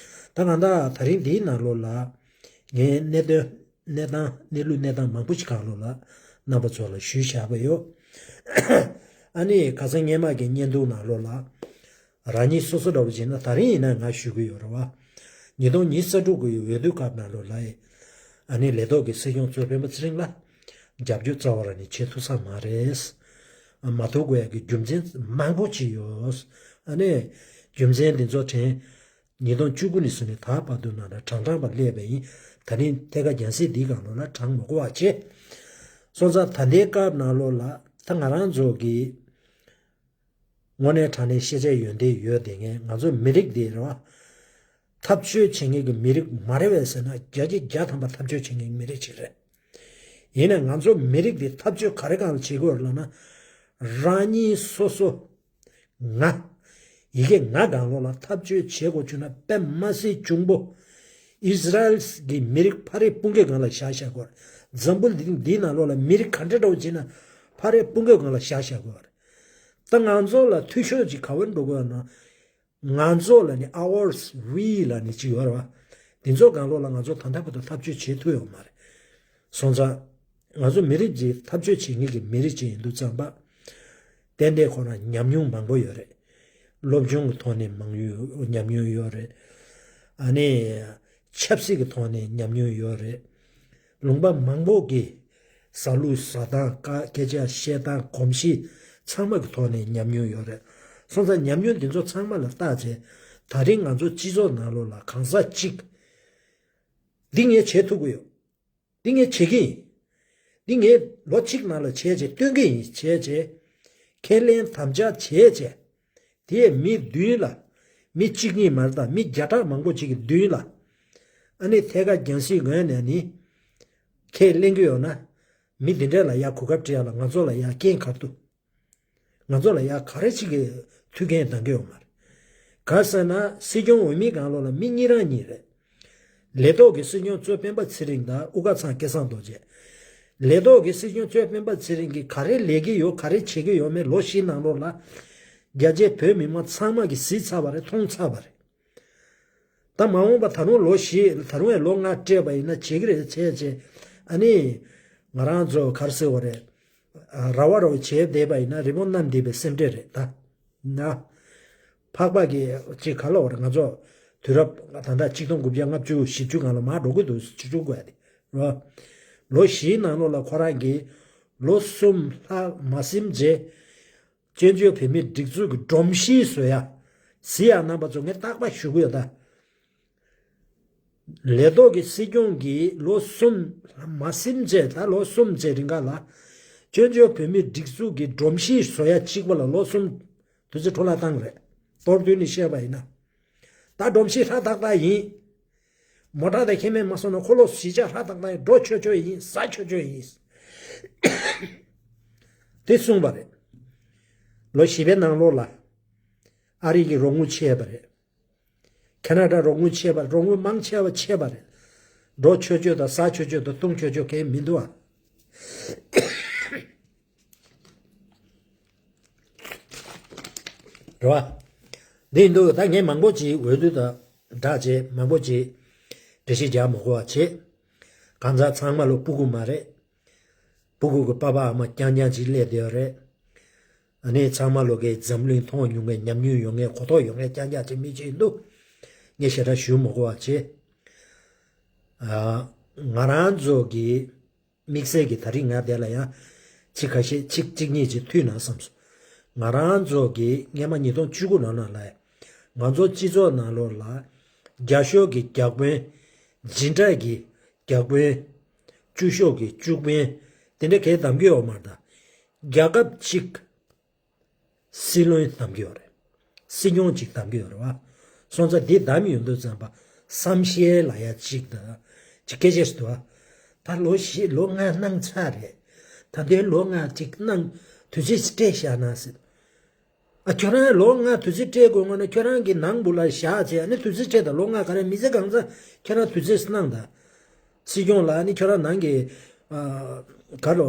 ད་གང་ལྟར་ད་རིང་འདིའི་ནང་ལོགས་ལ་ངས་གནད་དོན་གནས་སྟངས་གནས་ལུགས་གནས་སྟངས་མང་པོ་ཞིག་གང་ལོགས་ལ་རྣམ་པ་ཚོ་ལ་ཞུས་བཞག་པ་ཡོད། ཨ་ནི་ཁ་སང་སྔས་མ་གི་བརྙན་ཐུང་ནང་ལོགས་ལ། རང་ཉིད་སོ་སོ་འདྲ་བོ་བྱས་ན་ད་རིང་ཡིན་ན་ང་ཞུ་གི་ཡོད་རེད་བ། ཉིས་སྟོང་ཉི་ཤུ་རྩ་དྲུག་གི་འོས་བསྡུ་སྐབས་ནང་ལོགས་ལ་ཨེ། ཨ་ནི་ལས་ཐོག་གི་སྲིད་སྐྱོང་གཙོས་སྤེན་པ་ཚེ་རིང་ལ་རྒྱབ་སྐྱོར་རྩ་བ་རང་ནས་བྱེད་ཐུབ་ས་མ་རེད། མ་ཐུབ་དགོས་ཡ་གི་རྒྱུ་མཚན་མང་པོ་ཅིག་ཡོད། ཨ་ནི་རྒྱུ་མཚན་འདི་ཚོ་དྲན། ཉིས་སྟོང་བཅུ་དགུ་ནས་བཟུང་ནས་ད་བར་དུ་ནང་ལ་དྲང་དྲང་པ་སླེབས་པ་ཡིན། ད་རིང་ཐད་ཀར་རྒྱང་སྲིང་འདིའི་སྒང་ལོགས་ལ་དྲང་མ་དགོས་པ་བྱས། སོང་ཙང་ད་ལྟའི་སྐབས་ནང་ལོགས་ལ་ད་ང་རང་ཚོ་གི་དངོས་གནས་དྲང་གནས་ཤེས་བྱ་ཡོན་ཏན་ཡོད་དེ་ངས་ང་ཚོ་མི་རིགས་འདི་རེད་བ། འཐབ་རྩོད་བྱེད་མཁན་གྱི་མི་རིགས་མ་རེད་པས་ཟེར་ན་བརྒྱ་ཆ་བརྒྱ་ཐམ་པ་འཐབ་རྩོད་བྱེད་མཁན་གྱི་མི་རིགས་ཅིག་རེད། ཡིན་ནའི་ང་ཚོ་མི་རིགས་འདི་འཐབ་རྩོད་ག་རེ་སྒང་ལ་བྱེད་དགོས་རེད་ལབ་ན། རང་ཉིད་སོ་སོ། ང་། ཡི་གེ་ང་སྒང་ལོགས་ལ་འཐབ་རྩོད་བྱེད་དགོས་བྱུང་ན་དཔེ་མ་སྲིད་འབྱུང་པོ། ཨིས་ར་ཨེལ་གྱི་མི་རིགས་ཕ་རེ་སྤུན་ཀའི་སྒང་ལ་བཞག་བཞག་དགོས་རེད། འཛམ་བུ་གླིང་འདིའི་ནང་ལོགས་ལ་མི་རིགས་ག་འདྲ་འདྲ་བོ་བྱེད་ན་ཕ་རེ་སྤུན་ཀའི་སྒང་ལ་བཞག་བཞག་དགོས་རེད། ད་ང་ཚོ་ལ་འཐུས་ཤོར་ཅིག་ག་བར་འགྲོ་དགོས་ན། ང་ཚོ་ལ་ནི་ours, we ལ་ནི་ཅིག་ཡོད་རེད་བ། འདི་ཚོ་སྒང་ལོགས་ལ་ང་ཚོ་ད་ལྟ་བར་དུ་འཐབ་རྩོད་བྱེད་ཐུབ་ཡོད་མ་རེད། སོང་ཙང་། ང་ཚོ་མི་རིགས་ཀྱི་འཐབ་རྩོད་བྱེད་མཁན་གྱི་མི་རིགས་ཅིག་ཡིན་དུས་ཙམ་པ། ཏན་ཏན་ཁོ་རང་ཉམས་མྱོང་མང་པོ་ཡོད་རེད། སློབ་སྦྱོང་གི་ཐོག་ནས་མང་ཡོད་ཉམས་མྱོང་ཡོད་རེད། ཨ་ནི། ཆབ་སྲིད་ཀྱི་ཐོག་ནས་ཉམས་མྱོང་ཡོད་རེད། ལུང་པ་མང་པོ་གི་ཟ་ལུགས་ཟ་སྟངས་ཀ་སྐད་ཆ་བཤད་སྟངས་གོམས་གཤིས་ཚང་མ་གི་ཐོག་ནས་ཉམས་མྱོང་ཡོད་རེད། སོང་ཙང་ཉམས་མྱོང་འདི་ཚོ་ཚང་མ་ལ་བརྟག་བྱས་ད་རིང་ང་ཚོ་སྤྱི་ཚོགས་ནང་ལོགས་ལ་གང་ཟག་གཅིག་འདི་ངས་བྱེད་ཐུབ་ཀྱི་ཡོད། འདི་ངས་བྱེད་ཀྱི་ཡིན། འདི་ངས་ལོ་གཅིག་ནང་ལ་བྱས་བྱས་སྟོན་གྱི་ཡིན་བྱས་བྱས། ཁས་ལེན་དམ་བཅའ་བྱས་བྱས། དེས་མི་བདུན་ལ། མི་གཅིག་གཉིས་མ་རེད་ད་མི་བརྒྱ་ཕྲག་མང་པོ་ཅིག་གི་མདུན་ལ། ཨ་ནི་ཐད་ཀར་རྒྱང་སྲིང་ངོས་ནས་ནི། ཁས་ལེན་གྱི་ཡོད་ན། མི་འདི་འདྲ་ལ་ཡ་གོ་སྐབས་སྤྲད་ཡ་ལ་ང་ཚོ་ལ་ཡ་རྐྱེན་ག་རེ་འདུག་ང་ཚོ་ལ་ཡ་ག་རེ་ཅིག་གི་མཐུན་རྐྱེན་གཏང་གི་ཡོད་མ་རེད། ག་ཟེར་ན་སྲིད་སྐྱོང་འོས་མིའི་སྒང་ལོགས་ལ་མི་གཉིས་རང་གཉིས་རེད། ལས་ཐོག་གི་སྲིད་སྐྱོང་གཙོས་སྤེན་པ་ཚེ་རིང་དང་དབུ་དཀར་ཚང་སྐལ་བཟང་རྡོ་རྗེ། ལས་ཐོག་གི་སྲིད་སྐྱོང་གཙོས་སྤེན་པ་ཚེ་རིང་གིས་ག་རེ་ལས་ཀྱི་ཡོད་ག་རེ་བྱེད་ཀྱི་ཡོད་མེད་ལོ་བཞི་ནང་ལོགས་ལ། རྒྱ་ཆེ་བོད་མི་མང་ཚང་མ་གིས་གཟིགས་ཚར་བ་རེད་མཐོང་ཚར་བ་རེད། ད་མ་འོངས་པ་ད་རུང་ལོ་བཞི་ད་རུང་ཡང་ལོ་ལྔ་སྤྲད་པ་ཡིན་ན་བྱེད་ཀྱི་རེད་བྱས་བྱས་ཨ་ནི། ང་རང་ཚོ་ག་རེ་ཟེར་བ་རེད། ར་བ་ར་བ་བྱས་བསྡད་པ་ཡིན་ན་རི་མོ་བསྣམས་བསྡད་པའི་སེམས་ཁྲལ་རེད་ད། ན། འཕགས་པ་གི་ཅིག་ག་ལ་བར་ང་ཚོ་དུས་རབས་ད་ལྟ་ཆིག་སྟོང་དགུ་བརྒྱ་ལྔ་བཅུ་བཞི་བཅུ་སྒང་ལ་མར་འགྲོ་གི་འདུག་ཆིག་སྟོང་དགུ་བརྒྱ་དེ་རོ། ལོ་བཞིའི་ནང་ལོགས་ལ་ཁོ་རང་གིས་ལོ་གསུམ་ལྷག་མ་ཟིན་རྗེས་བཙན་བྱོལ་བོད་མིའི་སྒྲིག་འཛུགས་ཀྱི་སྒྲོམ་གཞི་བཟོ་ཡ་གཟིགས་ཡ་རྣམ་པ་ཚོ་ངས་རྟག་པར་ཞུ་གི་ཡོད་ད། ལས་ཐོག་གི་སྲིད་སྐྱོང་གིས་ལོ་གསུམ་མ་ཟིན་རྗེས་ད་ལོ་གསུམ་རྗེས་རིང་ག་ལ་བཙན་བྱོལ་བོད་མིའི་སྒྲིག་འཛུགས་ཀྱི་སྒྲོམ་གཞི་བཟོ་ཡ་གཅིག་པ་ལ་ལོ་གསུམ་དུས་ཚོད་འཕྲོ་བརླག་བཏང་རེད། མདོར་བསྡུས་ནས་བཤད་པ་ཡིན་ན། ད་སྒྲོམ་གཞི་ཧྲ་ཐག་ཐག་ཡིན། མོ་ཊ་དང་ཁྱེད་མེད་མ་སོང་ན་འཁོར་ལོ་བཞི་ཆ་ཧྲ་ཐག་ཐག་ཡིན་འགྲོ་ཆོག་ཆོག་ཡིན་ཟ་ཆོག་ཆོག་ཡིན། དེ་གསུངས་པ་རེད། ལོ་བཞི་པའི་ནང་ལོགས་ལ་ཨ་རི་གི་རོགས་དངུལ་ཆད་པ་རེད། ཁེ་ན་ཌ་རོགས་དངུལ་ཆད་པ་རོགས་དངུལ་མང་ཆེ་བ་ཆད་པ་རེད། འགྲོ་ཆོག་ཆོག་དང་ཟ་ཆོག་ཆོག་དང་བཏུང་ཆོག་ཆོག་གང་ཡང་མི་འདུག་ཨ། རེད་བ། འདི་ཡིན་དུས་ད་ངས་མང་པོ་ཅིག་འོས་བསྡུ་དང་སྦྲགས་བྱས་མང་པོ་ཅིག་འགྲེལ་བཤད་རྒྱག་མ་དགོས་པ་བྱས། གང་ཟག་ཚང་མ་ལོ་སྤུ་གུ་མ་རེད། སྤུ་གུ་གི་པ་ཕ་ཨ་མ་རྐྱང་རྐྱང་ཅིག་སླེབས་བསྡད་ཡོད་རེད། ཨ་ནི་ཚང་མ་ལོ་གའི་འཛམ་གླིང་མཐོང་མྱོང་མཁན་ཉམས་མྱོང་ཡོད་མཁན་གོ་རྟོགས་ཡོད་མཁན་རྐྱང་རྐྱང་ཅིག་མི་ཅིག་ཡིན་དུས། ངས་ཞེ་དྲག་ཞུ་མ་དགོས་པ་བྱས། ཨ། ང་རང་ཚོ་གི་དམིགས་བསལ་གྱི་ད་རིང་ང་དེ་ལ་ཡང་ཚིག་ཁ་ཤས་ཚིག་གཅིག་གཉིས་ཅིག་མཐུད་ན་བསམ་སོང་། ང་རང་ཚོ་གི་སྔས་མ་ཉིས་སྟོང་བཅུ་དགུ་ནང་ལ་ཡང་ང་ཚོ་སྤྱི་ཚོགས་ནང་ལོགས་ལ་རྒྱ་ཤོག་གི་བརྒྱ་དཔོན། འཛིན་གྲྭ་གི་བརྒྱ་དཔོན། བཅུ་ཤོག་གི་བཅུ་དཔོན། དེ་འདྲ་གས་བདམས་ཀྱི་ཡོད་མ་རེད་ད། རྒྱལ་ཁབ་གཅིག་སྲིད་བློན་བདམས་ཀྱི་ཡོད་རེད། སྲིད་སྐྱོང་གཅིག་བདམས་ཀྱི་ཡོད་རེད་བ། སོང་ཙང་འདི་བདམས་ཡོང་དུས་ཙམ་པ་བསམ་ཤེས་ལ་ཡ་གཅིག་དང་། གཅིག་སྐད་ཆ་ཞིག་འདུག་བ། ད་ལོ་བཞི་ལོ་ལྔ་གནང་ཚར་རེད། ད་ལྟའི་ལོ་ལྔ་གཅིག་གནང་དུས་ཚོད་ཅིག་སྤྲད་བཞག་ན་ཟེར། ཨ་ཁྱོད་རང་ལོ་ལྔ་དུས་ཚོད་སྤྲད་དགོས་ངོ་ན་ཁྱོད་རང་གི་ནང་བུ་ལ་བཞག་བྱས་ཨ་ནི་དུས་ཚོད་སྤྲད་དང་ལོ་ལྔ་ག་རེ་མི་ཚེ་གང་ཚ་ཁྱོད་རང་དུས་ཚོད་གནང་དང་། སྲིད་སྐྱོང་ལ་ཨ་ནི་ཁྱོད་རང་ནང་གི་ཨ་ག་རེ་དབུ་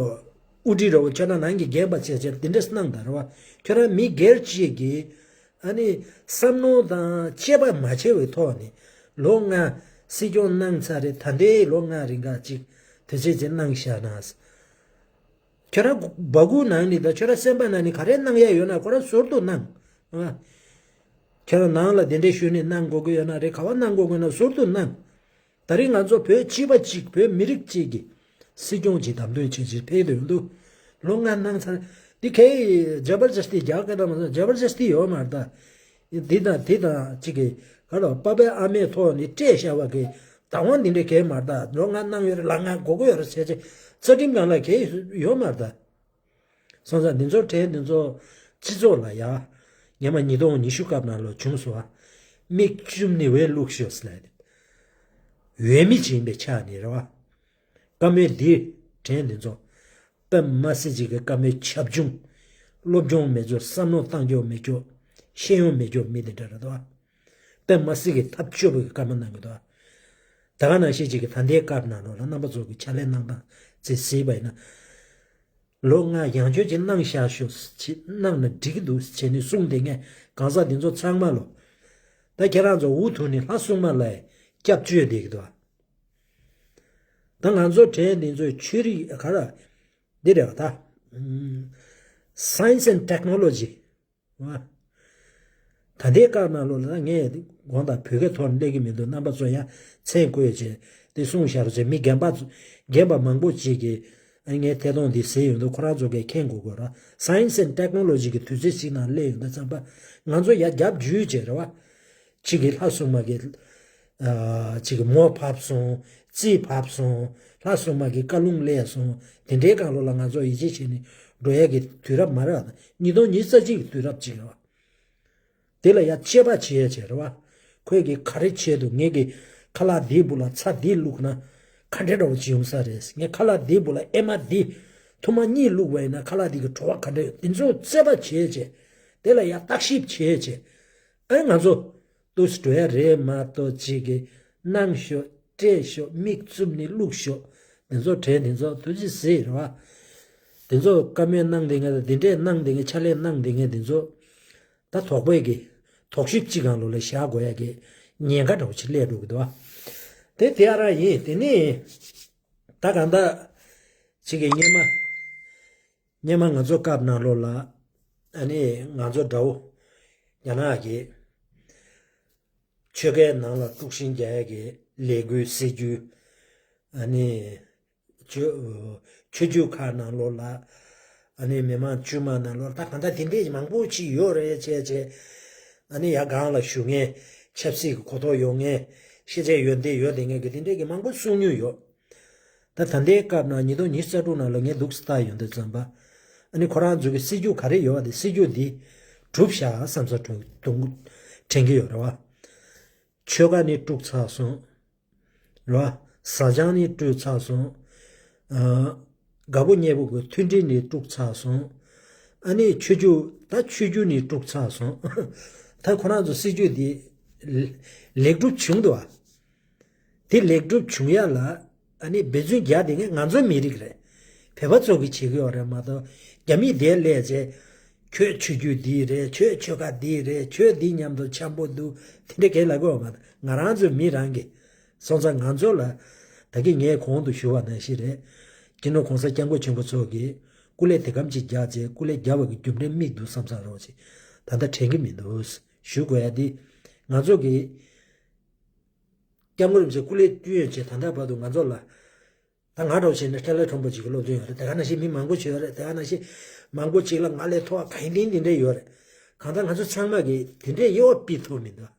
ཁྲིད་རེད་བ་ཁྱོད་རང་ནང་གི་རྒན་པ་བྱས་བྱས་འདི་འདྲས་གནང་དང་རེད་བ། ཁྱོད་རང་མི་སྒེར་གཅིག་གི་ཨ་ནི་བསམ་མནོ་དང་དཔྱད་པ་མ་བྱས་པའི་ཐོག་ནས་ལོ་ལྔ་སྲིད་སྐྱོང་གནང་ཚར་རེད། ད་ལྟའི་ལོ་ལྔ་རིང་ག་ཅིག་དུས་ཚོད་ཅིག་གནང་བཞག་ན། ཁྱོད་རང་སྦ་ཁུག་ནང་ནས་དང་ཁྱོད་རང་སེམས་པ་ནང་ནས་ག་རེ་གནང་ཡ་ཡོད་ན་ཁོ་རང་ཟུར་དུ་གནང་། ཨ། ཁྱོད་རང་ནང་ལ་དེ་འདྲའི་ཞུས་ནས་གནང་དགོས་ཀྱི་ཡོད་ན་རེད། ག་བ་གནང་དགོས་ཀྱི་ན་ཟུར་དུ་གནང་། ད་རིང་ང་ཚོ་བོད་སྤྱི་པ་གཅིག་བོད་མི་རིགས་གཅིག་གི་སྲིད་སྐྱོང་གཅིག་བདམས་ཐོན་བྱེད་ཕྱིར་ཕེབས་དུ་ཡོང་དུས། ལོ་ལྔ་གནང་ཚར། འདི་གའི་ཇ་བར་ཇ་སྟི་རྒྱག་ག་ད་མ་སོང་། ཇ་བར་ཇ་སྟི་ཡོད་མ་རེད་ད། འདི་དང་འདི་དང་གཅིག་གི་ག་ལ་པ་ཕའི་ཨ་མའི་ཐོག་ནས་སྤྲད་བཞག་པ་གི་བདག་དབང་འདི་འདྲའི་གས་མ་རེད་ད། ལོ་ལྔ་གནང་ཡོད་རེད། ལ་ལྔ་དགོས་ཀྱི་ཡོད་རེད་ཟེར་ཆེད་རྩ་ཁྲིམས་ནང་ལ་གས་ཡོད་མ་རེད་ད། སོང་ཙང་འདི་ཚོ་གྲས་འདི་ཚོ་སྤྱི་ཚོགས་ལ་ཡ། སྔོན་མ་ཉིས་སྟོང་ཉི་ཤུ་སྐབས་ནང་ལ་བྱུང་སོང་བ། མིག་བཙུམ་ནས་འོས་བླུགས་ཤོག་ཟེར་ལབ། འོས་མི་ཅིག་ཡིན་པའི་ཆ་ནས་རེད་བ། བཀའ་མོལ་འདི་གྲས་འདི་ཚོ། དཔེ་མ་སྲིད་ཅིག་གི་བཀའ་མོལ་ཆབ་ཆུང་། སློབ་སྦྱོང་མེད་ཚོ་བསམ་བློ་བཏང་ཆོག་མེད་ཆོག་ཤེས་ཡོན་མེད་ཆོག་མི་དེ་འདྲ་རེད་དོ། དཔེ་མ་སྲིད་ཀྱི་ཐབས་སྐྱོ་པོའི་བཀའ་མོལ་གནང་གི་འདུག་ད་ག་ནང་བཞིན་ཅིག་གི་ད་ལྟའི་སྐབས་ནང་ལོགས་ལ་རྣམ་པ་ཚོ་གི་ཕྱག་ལས་གནང་སྟངས་ཚེ་གཟིགས་པ་ཡིན་ན། ལོ་ལྔ་ཡང་བསྐྱར་ཅིག་གནང་བཞག་ཤོག་ཅིག་གནང་ན་འགྲིག་གི་འདུག་བྱས་ནས་གསུངས་བསྡད་མཁན་གང་ཟག་འདི་ཚོ་ཚང་མ་ལོ། ད་ཁྱེད་རང་ཚོ་འུ་ཐུག་ནས་ལྷ་སྲུང་མ་ལ་སྐྱབས་བཅོལ་བསྡད་ཀྱི་འདུག་ད་ང་ཚོ་གྲས་འདི་ཚོའི་ཆོས་རིག་ག་ར་འདི་རེད་བ་ད། Science and Technology། ད་ལྟའི་སྐབས་ནང་ལོགས་ལ་ངས་དགོངས་དག་བོད་སྐད་ཐོག་ནས་སླེབས་ཀྱི་མི་འདུག་རྣམ་པ་ཚོ་ཡང་མཚན་བཀོད་བྱས་ཏེ་གསུངས་བཞག་རོགས་བྱས། མི་རྒན་པ་རྒན་པ་མང་པོ་ཅིག་གིས་ཨ་ངའི་ཐད་གཏོང་འདི་གཟིགས་ཡོང་དུས་ཁོ་རང་ཚོ་གིས་མཁྱེན་དགོས་དགོས་ར། Science and Technology གི་དུས་ཚོད་ཅིག་ནང་སླེབས་ཡོང་དུས་ཙམ་པ་ང་ཚོ་ཡར་རྒྱབ་འཇུས་བྱས་རེད་བ། གཅིག་གིས་ལྷ་སྲུང་མ་གི་ཨ་གཅིག་གིས་མོ་བབས་སོང་། རྩིས་བབས་སོང་། ལྷ་སྲུང་མ་གི་བཀའ་ལུང་སླེབས་སོང་། དེ་འདྲའི་སྒང་ལོགས་ལ་ང་ཚོ་ཡིད་ཆེས་བྱས་ནས་འགྲོ་ཡ་གི་དུས་རབས་མ་རེད་བ། ཉིས་སྟོང་ཉི་ཤུ་རྩ་གཅིག་གི་དུས་རབས་ཅིག་རེད་བ། དེ་ལ་ཡ་དཔྱད་པ་བྱེད་ཡ་བྱེད་རེད་བ། ཁོས་ཀྱིས་ག་རེ་བྱས་འདུག་ངས་ཀྱིས་ཁ་ལག་འདིའི་སྦུག་ལ་ཚྭ་འདི་བླུགས་ན་ག་འདྲ་འདྲ་བོ་ཅིག་ཡོང་ས་རེད། ངས་ཁ་ལག་འདིའི་སྦུག་ལ་ཨེ་མ་འདི་ཐུར་མ་གཉིས་བླུགས་པ་ཡིན་ན་ཁ་ལག་འདི་གི་བྲོ་བ་ག་འདྲ་ཡོད། འདི་ཚོ་རྩད་པ་བྱེད་བྱེད། དེ་ལ་ཡ་བརྟག་ཞིབ་བྱེད་བྱེད། ཨེ་ང་ཚོ་ཏུས་འགྲོ་ཡ་རེད་མ་གཏོགས་ཅིག་གིས་གནང་ཤོག་སྤྲད་ཤོག་མིག་བཙུམ་ནས་བླུགས་ཤོག་འདི་ཚོ་གྲས་འདི་ཚོ་ཐུགས་རྗེ་གཟིགས་རེད་བ། འདི་ཚོ་བཀའ་མོལ་གནང་བསྡད་མཁན་དང་འདི་འདྲས་གནང་བསྡད་མཁན་ཕྱག་ལས་གནང་བསྡད་མཁན་འདི་ཚོ། ད་དོགས་པའི་གི་དོགས་གཞི་གཅིག་སྒང་ལོགས་ལ་བཞག་དགོས་ཡ་གི་ཉེན་ཁ་འདྲ་བོ་ཅིག་སླེབས་འགྲོ་གི་འདུག་བ། དེ་དེ་ཨ་ར་ཡིན། དེ་ནི་ད་གང་ལྟར་ཅིག་གི་སྔོན་མ་སྔོན་མ་ང་ཚོ་སྐབས་ནང་ལོགས་ལ་ཨ་ནི་ང་ཚོ་དགྲ་བོ་རྒྱ་ནག་གི་ཆོལ་ཁའི་ནང་ལ་དཀྲུག་ཤིང་རྒྱག་ཡ་གི་ལས་འགུལ་སྲིད་ཇུས། ཨ་ནི་ཆོས་ཆོས་བརྒྱུད་ཁག་ནང་ལོགས་ལ། ཨ་ནི་མི་མང་དཀྱུས་མ་ནང་ལོགས་ད་གང་ལྟར་དེ་འདྲས་མང་པོ་ཅིག་ཡོད་རེད་བྱས་བྱས། ཨ་ནི་ཡ་སྒང་ལ་བཞུགས་མཁན་ཆབ་སྲིད་ཀྱི་གོ་རྟོགས་ཡོད་མཁན་ཤེས་ཚད་ཡོན་ཏན་ཡོད་བསྡད་མཁན་གྱི་དེ་འདྲས་ཀྱི་མང་པོ་གསུང་མྱོང་ཡོད། ད་ད་ལྟའི་སྐབས་ནང་ཉིས་སྟོང་ཉི་ཤུ་རྩ་དྲུག་ནང་ལ་ངས་འདུག་སེ་ལྟ་ཡོང་དུས་ཙམ་པ། ཨ་ནི་ཁོ་རང་ཚོ་གི་སྲིད་ཇུས་ག་རེ་ཡོད་པ་དེ་སྲིད་ཇུས་འདི་གྲུབ་ཤག་བསམ་ས་དྲན་དྲན་གྱི་ཡོད་རེད་བ། ཆོལ་ཁ་ནི་དཀྲུགས་ཚར་སོང་། རེད་བ། བཟའ་ཆང་ནི་དཀྲུགས་ཚར་སོང་། ཨ། དགའ་པོ་ཉེ་པོ་གི་མཐུན་སྒྲིལ་ནི་དཀྲུགས་ཚར་སོང་། ཨ་ནི་ཆོས་བརྒྱུད་ད་ཆོས་བརྒྱུད་ནི་དཀྲུགས་ཚར་སོང་། ད་ཁོ་རང་ཚོ་སྲིད་ཇུས་འདི་ལེགས་གྲུབ་བྱུང་འདུག་བ། དེ་ལེགས་གྲུབ་བྱུང་ཡ་ལ་ཨ་ནི་འབད་བརྩོན་རྒྱག་བསྡད་མཁན་ང་ཚོ་མི་རིགས་རེད། བོད་པ་ཚོ་གིས་བྱེད་ཀྱི་ཡོད་རེད་མ་གཏོགས་རྒྱ་མིས་དེ་སླེབས་བྱས། ཁྱོད་ཆོས་བརྒྱུད་འདི་རེད། ཁྱོད་ཆོལ་ཁ་འདི་རེད། ཁྱོད་འདི་མཉམ་དུ་འཆམ་པོ་འདུག་དེ་འདྲ་གས་ལབ་ཀྱི་ཡོད་མ་རེད། ང་རང་ཚོ་མི་རང་གི་སོང་ཙང་ང་ཚོ་ལ་ད་གིན་ངས་གོང་དུ་ཞུ་བ་ནང་བཞིན་རེད། སྤྱི་ནོར་༸གོང་ས་༸སྐྱབས་མགོན་ཆེན་པོ་མཆོག་གིས་སྐུ་ལས་དེ་གམ་ཅིག་རྒྱག་བྱས་སྐུ་ལས་རྒྱབ་པ་གི་རྒྱུ་འབྲས་མིག་འདུག་བསམ་ས་རོགས་ཅིག་ད་ལྟ་དྲན་གྱི་མི་འདུག་ཞུ་དགོས་ཡ་འདི་ང་ཚོ་གི་སྐྱབས་མགོན་རིན་པོ་ཆེ་སྐུ་ལས་བསྐྱོན་བྱས་ད་ལྟ་བར་དུ་ང་ཚོ་ལ། ད་ང་འདྲ་བོ་བྱས་ན་ཁྲལ་ལས་ཁྲོམ་པོ་ཅིག་གི་སློབ་སྟོན་ཡོད་རེད། དེ་ག་ནང་བཞིན་མི་མང་པོ་ཅིག་ཡོད་རེད། དེ་ག་ནང་བཞིན་མང་པོ་ཅིག་ལ་ང་ལས་མཐོ་བ་གང་ཡིན་དེ་འདྲ་ཡོད་རེད། གང་ལྟར་ང་ཚོ་ཚང་མ་གིས་དེ་འདྲའི་དབྱེ་བ་ཕྱེ་ཐུབ་མི་འདུག་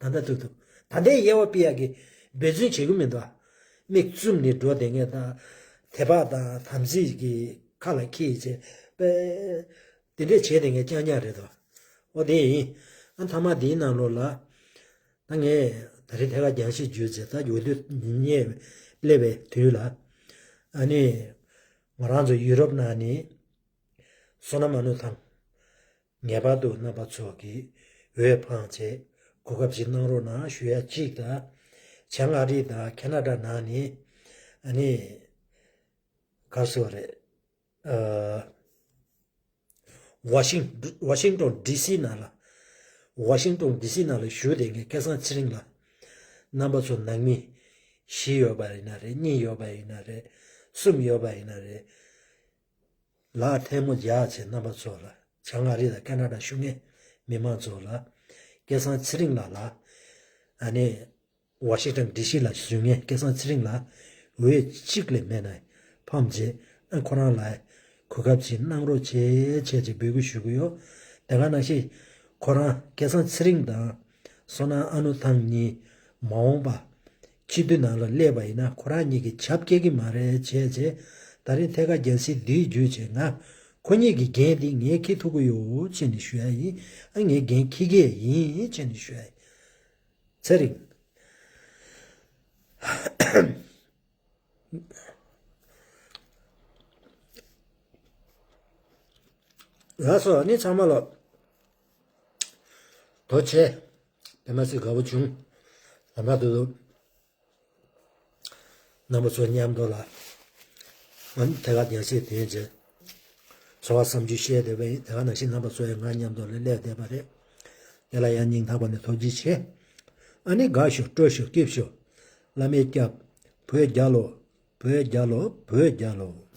ད་ལྟ་ཐུབ་ཐུབ་ད་ལྟའི་དབྱེ་བ་ཕྱེ་ཡག་གི་འབད་བརྩོན་བྱེད་ཀྱི་མི་འདུག་མིག་བཙུམ་ནས་འགྲོ་བསྡད་མཁན་དང་། དད་པ་དང་དམ་ཚིག་གི་ཁ་ལ་འཁྱེར་བྱས་པས། དེ་འདྲས་བྱས་བསྡད་མཁན་རྐྱང་རྐྱང་རེད་དོ། འོ་དེ་ཡིན། ཨ་མཐའ་མ་དེའི་ནང་ལོགས་ལ། ད་ངས་ད་རེས་ཐད་ཀར་རྒྱང་ཤེལ་བརྒྱུད་བྱས་ད་འོས་བསྡུ་ཉིན་སླེབས་པའི་དུས་ལ། ཨ་ནི། ང་རང་ཚོ་ཡུ་རོབ་ནང་ནས་བསོད་ནམས་མ་ནུ་ཐང་། ངེས་པར་དུ་རྣམ་པ་ཚོ་གིས་འོས་འཕངས་བྱས་གོ་སྐབས་ཤིག་གནང་རོགས་གནང་ཞུ་ཡ་གཅིག་དང་། བྱང་ཨ་རི་དང་ཁེ་ན་ཌ་ནང་ནས་ཨ་ནི་ག་རེ་ཟེར་བ་རེད། ཨ། ཝ་ཤིང་ཝ་ཤིང་ཏོན་ཌི་སི་ནང་ལ། ཝ་ཤིང་ཏོན་ཌི་སི་ནང་ལ་བཞུགས་བསྡད་མཁན་སྐལ་བཟང་ཚེ་རིང་ལགས། རྣམ་པ་ཚོ་ནང་མི་བཞི་ཡོད་པ་ཡིན་ན་རེད། གཉིས་ཡོད་པ་ཡིན་ན་རེད། གསུམ་ཡོད་པ་ཡིན་ན་རེད། ལ་ཐལ་མོ་སྦྱར་བྱས་རྣམ་པ་ཚོ་ལ། བྱང་ཨ་རི་དང་ཁ་ན་ཌ་བཞུགས་མཁན་མི་མང་ཚོ་ལ། སྐལ་བཟང་ཚེ་རིང་ལགས་ལ། ཨ་ནི། ཝ་ཤིང་ཊོན་ཌི་སི་ལ་བཞུགས་མཁན་སྐལ་བཟང་ཚེ་རིང་ལགས་འོས་གཅིག་ལས་མེད་ན་ཕམ་བྱས། ཨ་ཁོ་རང་ལ་གོ་སྐབས་ཅིག་གནང་རོགས་བྱེད་བྱས་ཅེས་འབོད་སྐུལ་ཞུ་གི་ཡོད། དེ་ག་ནང་བཞིན་ཁོ་རང་སྐལ་བཟང་ཚེ་རིང་དང་བསོད་ནམས་ཨ་ནུ་ཐང་གཉིས་མ་འོངས་པ་སྤྱི་འཐུས་ནང་ལ་སླེབས་པ་ཡིན་ན་ཁོ་རང་གཉིས་ཀྱིས་ཆབ་སྐྱེལ་གྱི་མ་རེད་བྱས་བྱས། ད་རིང་ཐད་ཀར་རྒྱལ་སྲིད་འདིའི་བརྒྱུད་བྱས་ང་ཁོ་གཉིས་ཀྱི་འགན་འདི་ངས་འཁྱེར་ཐུབ་ཀྱི་ཡོད་ཅེས་ནས་ཞུ་ཡ་ཡིན། ཨ་ངས་འགན་འཁྱེར་གྱི་ཡིན་ཅེས་ནས་ཞུ་ཡ་ཡིན། ཚེ་རིང་། ལགས་སོ། ཨ་ནི་ཚང་མ་ལ་ཐུགས་རྗེ་ཆེ། དེ་མ་ཟད་དགའ་པོ་བྱུང་། ལམ་བར་དུ་རྣམ་པ་ཚོ་མཉམ་དུ་ལ་ཨ་ནི་ཐད་ཀར་རྒྱལ་སྲིད་དོན་བྱེད། འཚོ་བ་བསམ་རྒྱུ་བཤད་བསྡད་པ་ཡིན། དེ་ག་ནང་བཞིན་རྣམ་པ་ཚོ་ཡང་ང་མཉམ་དུ་ལ་སླེབས་བསྡད་པ་རེད། དེ་ལ་ཡང་སྙིང་ཐག་པ་ནས་ཐུགས་རྗེ་ཆེ། ཨ་ནི་དགའ་ཤོག་སྤྲོ་ཤོག་སྐྱིད་ཤོག་བླ་མས་སྐྱབས། བོད་རྒྱལ་ལོ། བོད་རྒྱལ་ལོ། བོད་རྒྱལ་ལོ།